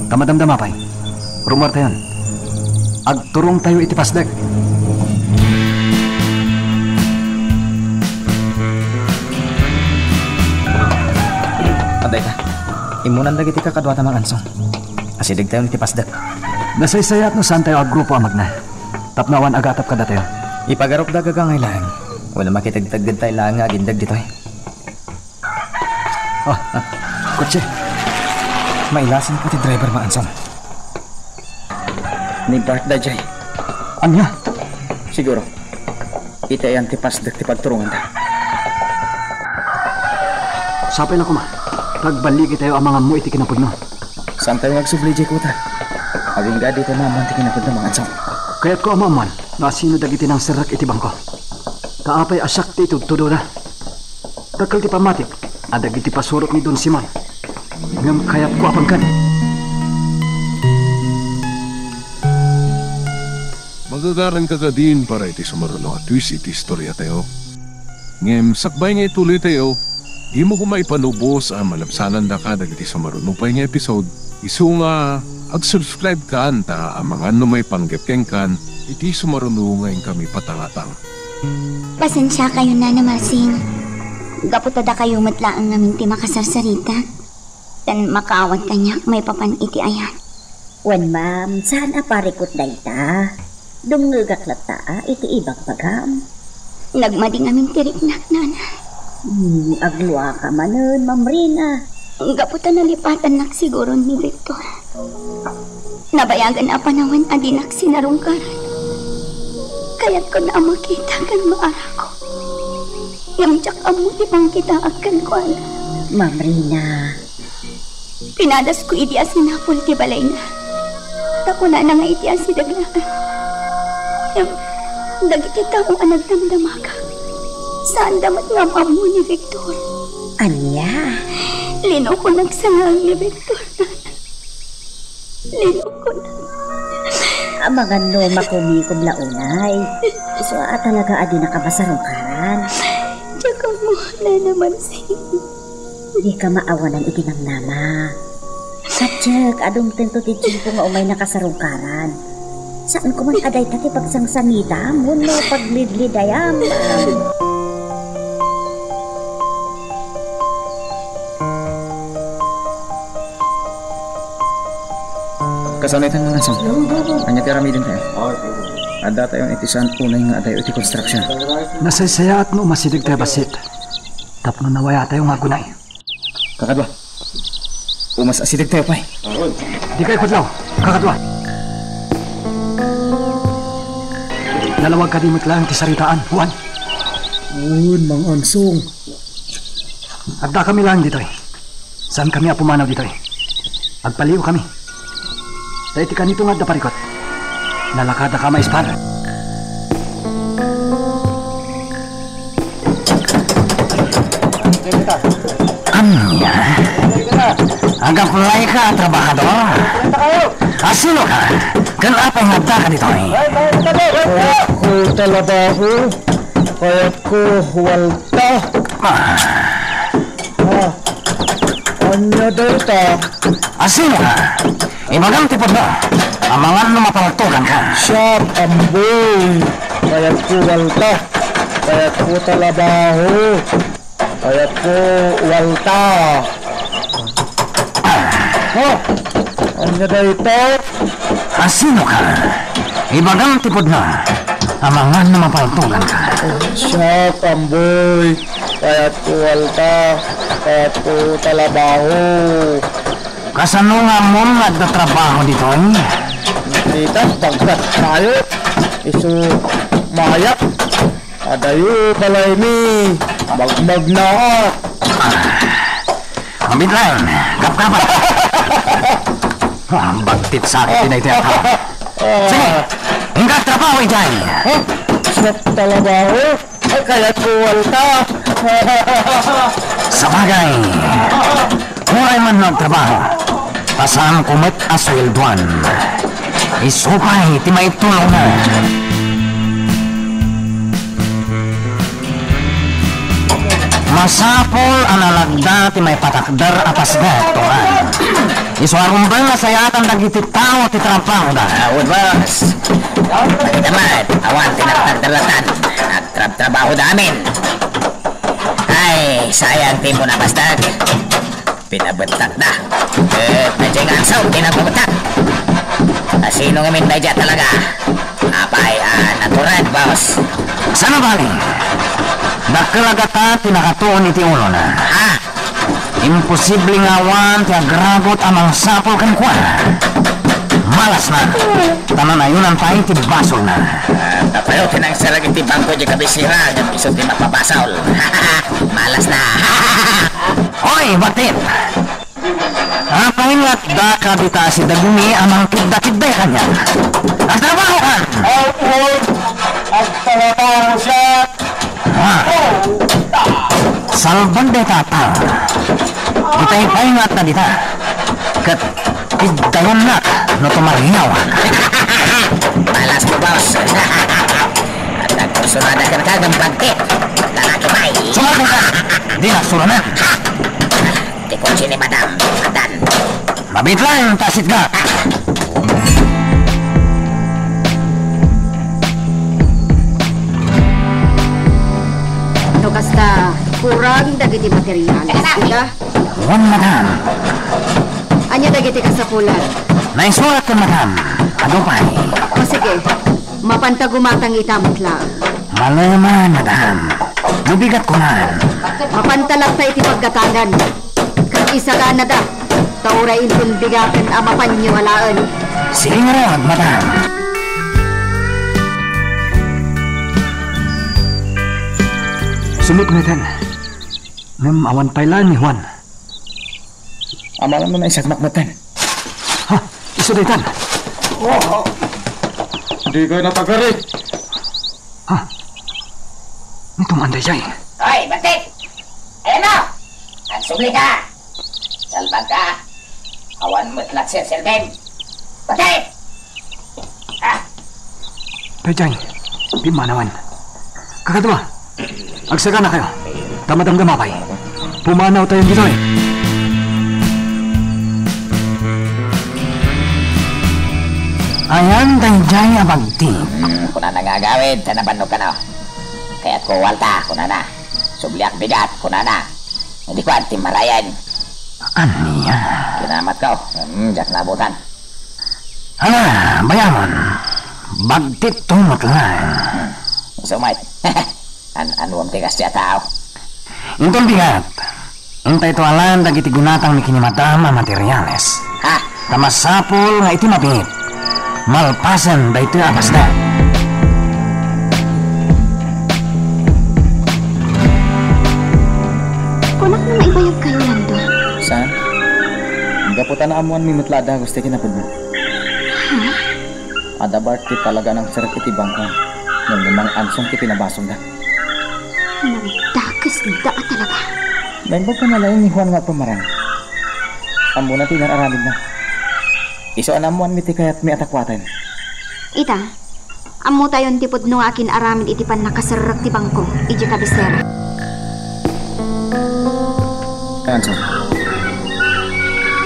Ta madamdama pay. Rummuartayon. Agturongtayo iti pasdek. Adda ita. Immunan dagiti kakaduata, Manong Ansong. Asidegtayon iti pasdek. Nasaysayaat no saantayo aggrupo a magna. Tapno awan agatap kadatayo. Ipagarupda gagangay laeng. Wen a makitegteggedtayo laeng nga agindeg ditoy. Oh, kotse. Mailasin ko ti driver, Manong Ansong. Ni Bart daydiay. Ania? Siguro, iti ayan ti pasdek ti pagturonganda. Sapay la koma. Agballigitayo a mangammo iti kinapudno. Saantayo nga agsubli idiay kuta. Agingga dita maammoan ti kinapudno, Manong Ansong. Kayatko a maammoan no asino dagiti nangserrek iti bangko. Ta apay a siak ti itudtudona. Dakkel ti pammatik a dagiti pasurot ni Don Simon. Ngem kayatko a pangkan. Magagaranka kadin para iti sumaruno a twist iti istoriatayo. Ngem sakbay nga ituloytayo, dimo koma ipanubos a malabsanandaka dagiti sumaruno pay nga episode. Isu nga, ag-subscribe kan ta amangan no maipanggep kenkan iti sumaruno nga inkami patangatang. Pasensiakayon, Nana Marsing. Gapu ta dakayo met laeng ngamin ti makasarsarita, ken makaawat kaniak maipapan iti ayat. Wen, ma'am, saan a parikut dayta. Dumngegak latta iti ibagbagam. Nagmadi ngamin ti riknak, Nana. Hmm, agluaka manen, Ma'am Rina. Gapu ta nalipatannak siguron ni Victor. Nabayagan a panawen a dinak sinarungkaran. Kayatko a makita ken maarako. Ngem diak ammo ti pangkitaak kenkuana. Ma'am Rina. Pinadasko idi a sinapul ti balayna. Ta kunana nga iti asideg laeng. Ngem dagiti tao a nagdamdamaka, saanda met nga am-ammo ni Victor. Ania? Linukonak sangam ni Victor. Linukonak. Amangan no makumikom la unay. Isu a talaga a dinaka masarungkaran. Diak ammo, Nana Marsing. Dika maawanan iti namnama. Kadiak, adun tento ti tiempo nga umaynaka sarungkaran. Saan ko man a dayta ti pagsangsangitam wenno paglidlidayam. Kasano ita, Manong Ansong? Ania ti aramidentayo? Addatayo iti saan unay nga adayo iti konstruksion. Nasaysayaat no umasidegtayo bassit tapno nawayatayo nga agunay. Kakadua. Umas-asidegtayo pay. Dika ikudlaw, kakadua. Nalawag kadi met laeng ti saritaan, Juan? Wen, Manong Ansong. Addakami laeng ditoy. Saankami a pumanaw ditoy. Agpaliwkami. Ta iti kanito nga adda parikut, nalakadaka maispar. Ania? Ag-apply ka a trabahador? Asino ka? Ken apay nga adda ka ditoy? Kayatko talabaho. Kayatko walta. Ah. Ah. Ania dayta? Asino ka? Ibagam ti pudno. Amangan no mapaltogan ka. Siak, Amboy. Kayatko walta. Kayatko talabaho. Kayatko walta. Oh, ania dayta? Asino ka? Ibagam ti pudno. Amangan no mapaltogan ka. Siak, Amboy. Kayatko walta. Kayatko talabaho. Kasano nga ammom nga adda trabaho ditoy? Dita, dagdag tayo. Isu mayak. Adayo, balaymi. Magmagnaak. Ah. Mabitlan. Kapkapa. Ah, bagtit sa akin din ay tiyata. Sige. Inka trabaho, Ijay. Huh? Siak talabaho? Ay, kayatko walta. Sabagay, uray man no agtrabaho, ta saanko met a sueldoan. Isu pay ti maitulongna. Masapul a nalagda ti maipatakder a pasget, turan. Isu a rumbeng a sayaatan dagiti tao ti trabahoda. Ah, good boss. Dagita met, awan ti nagtagdalatan. Nagtrabtrabahoda amin. Ay, sayang ti immo a pasget. Pinabettakda. Eh, medyo nga asaw, pinabettak. Asino ngamin medyo talaga? Apay, ah, natural, boss. Sana bali? Dakkel a gata ti nakatuon iti ulona. Ha? Imposible nga awan ti agragot a mangsapul kenkuana. Malasna, ta nanayonan pay ti basolna. Ah, tapayo ti nangserrek iti bangko di kabisera, ngem isu ti mapabasol. Malasna. Hoy, Batit! Apay nga adda ka dita a sidegmi a mangkidda-kidda kaniak? Agtrabaho ka! Aw, uy! Agtrabaho siya! Ah. Salbag dayta a tao. Itay pay nga adda dita. Ket iddayannak no tumariaw. Malas mo, boss. At nagkursunada ka na kagam bagtit. Lalaki pay. Sumabi ka. Di na suranan. Ti kotse ni Madam, Adan. Mabit lang, tasit ka. No kasta, kurang dagiti materials, dita? Wan, madam. Ania dagiti kasapulan? Naisurat ko, madam. Adu pay. O, sige. Mapanta gumatang ita met laeng. Maleman, madam. No bigat ko man. Mapanta latta iti paggatangan. Ket isaganada. Ta uray inton bigaten a mapanyo alaen. Sige ngarud, madam. Sumit metten. Ngem awan pay laeng ni Juan. Amangan no naisagmak metten. Ha? Isu daytan. Oh, di kayo natagari. Ha? Nitum-an dayjay. Hoy, Batit! Ayan mo! Agsubli ka! Salbag ka! Awan met lat serserbem! Batit! Ah! Dayjay, pimmanawen. Kakadua, agsagana kayo. Ta madamdama pay. Pumanaw tayo ditoy. Ayan dayjay a bagtit. Hmm, kunana nga agawid, ta nabannog kano. Kayatko walta, kunana. Subliak bigat, kunana. Hindi ko anti marayan. Ania? Kinamat ko. Hmm, diak nabutan. Ala, bayamon. Bagtit tumot lang. Hmm. Sumay. An-, anuam ti kasdiay a tao? Inton bigat, intay tualan dagiti ginatangmi ken ni Madam a materiales. Ha? Ta masapul nga iti mabit, malpasen daytoy a pasda. Kunak no maibayag kayo, Lando. Saan? Gapu ta naammuanmi met la a dagus ti kinapudno. Ha? Adda bark ti talaga nangserrek iti bangko. Ngem limang ansong ti pinabasolda. Nagdakes da a talaga. Naimbag ka na laeng ni Juan nga agpamarang. Ammona ti inar-aramidna. Isu a naammoanmi ti kayatmi a takuaten. Ita, ammotayon ti pudno nga akin-aramid iti pannakaserrek ti bangko idiay kabisera. Anson,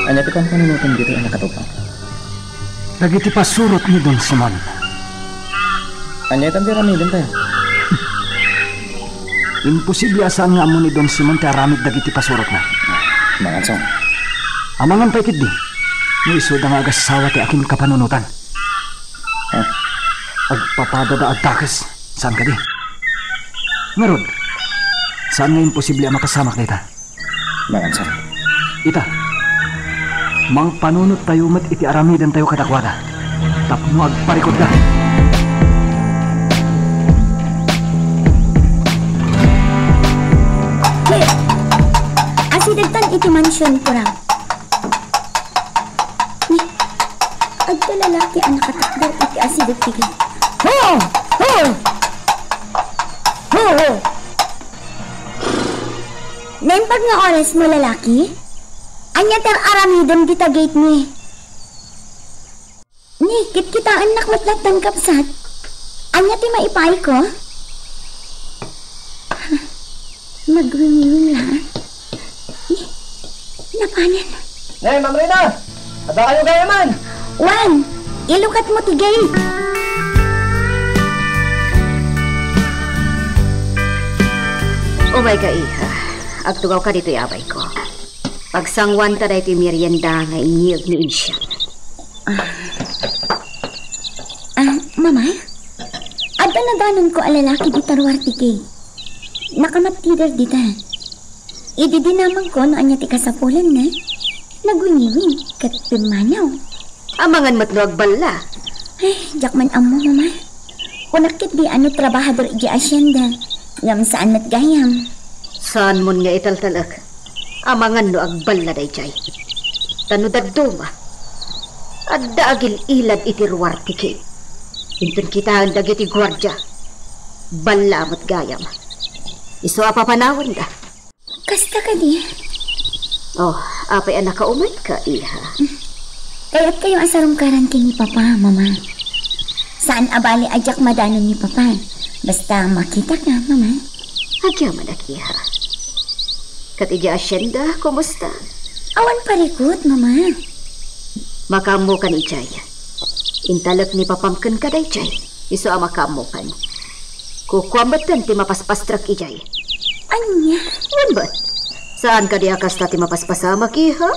ania ti pampanunotem ditoy a nakatubang? Dagiti pasurot ni Don Simon. Ania itan ti aramidentayo? Imposible a saan nga ammo ni Don Simon ti aramid dagiti pasurotna. Manganson. Amangan pay ketdi no isuda nga agassawa ti akin kapanunotan. Ah. Agpapadada a dakes, saan kadi? Ngarud, saan nga imposible a mapasamak dayta? Manganson. Ita, mangpanunottayo met iti aramidentayo kadakuada tapno agparikutda. Asidegtan iti mansion, kurang. Ni, adda lalaki a nakatakder iti asideg ti gate. Ho! Ho! Ho! Ho! Naimbag nga orasmo, lalaki? Ania ti ar-aramidem dita gate, ni? Ni, kitkitaennak met lattan, kabsat. Ania ti maipaayko? Magwingiwing la. Ni, napanen. Ne, Ma'am Rina! Adda kayo gayaman! Wen, ilukatmo ti gate. Umayka, iha. Agtugawka ditoy abayko. Pagsanguanta daytoy merienda nga inyeg ni Insian. Ah. Ah, Mama? Adda nadanonko a lalaki dita ruar ti gate. Nakamattider dita. Idi dinamagko no ania ti kasapulanna, nagwingiwing ket pimmanaw. Amangan met no agballa. Ay, diak man ammo, Mama. Kunak ketdi a no trabahador idiay asienda, ngem saan met gayam. Saanmon nga italtalek. Amangan no agballa daydiay. Ta no dadduma, adda agil-ilad iti ruar ti gate. Inton kitaen dagiti guardia, balla met gayam. Isu a papanawenda. Kasta kadi? Oh, apay a nakaumayka, iha? Kayatkayo a sarungkaran ken ni Papa, Mama. Saan a bali a diak madanon ni Papa. Basta makitaka, Mama. Agyamanak, iha. Ket idiay asienda, kumusta? Awan parikut, Mama. Makaammokan idiay. Intalek ni Papam kenka daydiay. Isu a makaammokan. Kukuam metten ti mapaspastrek idiay. Ania? Wen met. Saan kadi a kasta ti mapaspasamak, iha?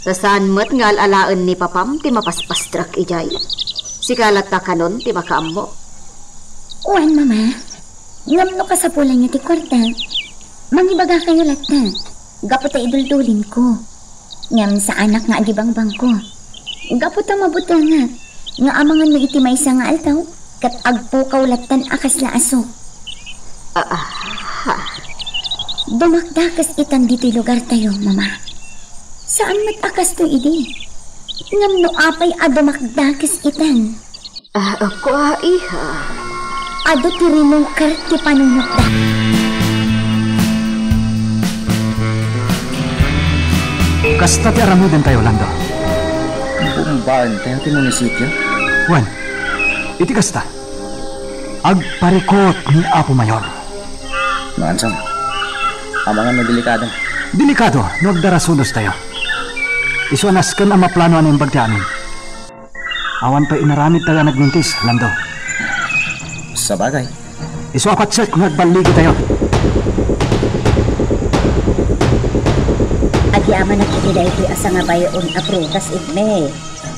Ta saan met nga al-alaen ni Papam ti mapaspastrek idiay. Sika latta kanon ti makaammo. Wen, Mama. Ngem no kasapulanyo ti kuarta, mangibagakayo latta. Gapu ta iduldulinko. Ngem saanak nga agibangbangko. Gapu ta mabutengak nga amangan no iti maysa nga aldaw, ket agpukaw lattan a kasla aso. Ah, ah, ha. Dumakdakes itan ditoy lugartayo, Mama. Saan met a kastoy idi. Ngem no apay a dumakdakes itan? Ah, ako, ah, iha. Adu ti rinungker ti panunotda. Kasta ti aramidentayo, Lando. Bombaentayo ti munisipio. Wen, iti kasta, agparikut ni Apo Mayor. Manganson, amangan no delikado. Delikado no agdarasunostayo. Isu a nasken a maplano a naimbag ti amin. Awan pay inaramidtayo a nagmintis, Lando. Sabagay. Isu a patsek nga agballigitayo. Agyamanak iti daytoy a sangabay-on a prutas, Edme.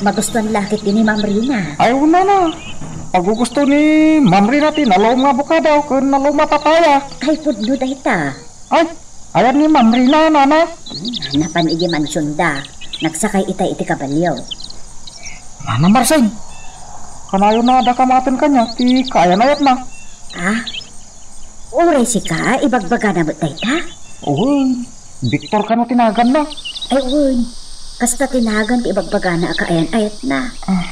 Magustuan la ketdi ni Ma'am Rina. Ay, unana. Pagugusto ni Ma'am Rina ti nalom nga abokado ken nalom a papaya. Ay, pudno dayta. Ay, ayan ni Ma'am Rina, nana. Hmm, napan idiay mansionda. Nagsakay ita iti kabalio. Nana Marsing, kanayon a adda kamaten kaniak ti kaayan-ayatna. Ah? Uray sika, ibagbagana met dayta? Wen, Victor kano ti naganna? Ay, wen. Kasta ti nagan ti ibagbagana a kaayan-ayatna. Ah.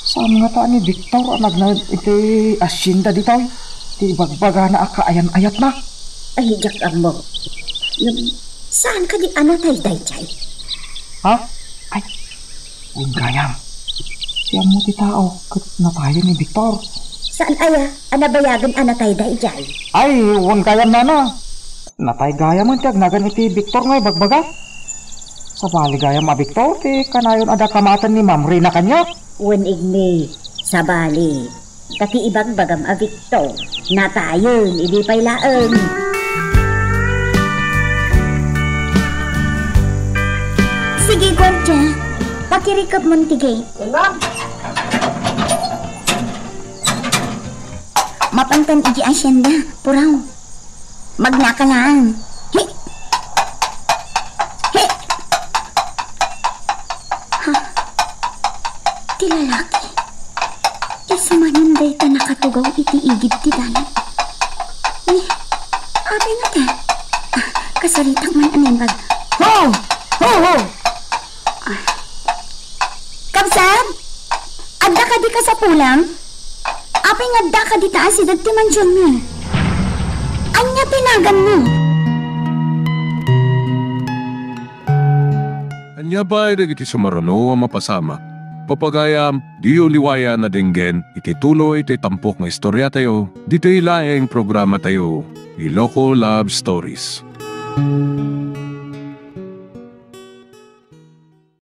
Saan ngata ni Victor a nagnaed iti hacienda ditoy ti ibagbagana a kaayan-ayatna? Ay, diak ammo. Ngem, saan kadi a natay daydiay? Ha? Ay, wen gayam. Ti ammo ti tao, ket natayen ni Victor. Saan aya a nabayagen a natayda idiay? Ay, wen gayam, nana. Natay gayamen ti agnagan iti Victor nga ibagbaga. Sabali gayam a Victor ti kanayon a dakamaten ni Ma'am Rina kaniak. Wen igni, sabali. Ta ti ibagbagam a Victor, natayen idi pay laeng. Sige, guardia. Pakirikepmon ti gate. Mapantan iti asyenda, puraw. Magnaka laeng. Hi! Hi! Ha? Ti lalaki? Isu manen dayta nakatugaw iti igid ti dalan. Ni, apay ngata? Ah, kasaritak man a naimbag. Ho! Ho, ho! Ah. Kabsat? Adda kadi kasapulam? Apay nga adda kadi ta a sideg ti mansionmi? Ania ti naganmo? Ania pay dagiti sumaruno a mapasamak? Papagayam, diyo liwayan a denggen iti tuloy ti tampok nga istoriatayo, ditoy laeng programatayo, Iloko Love Stories.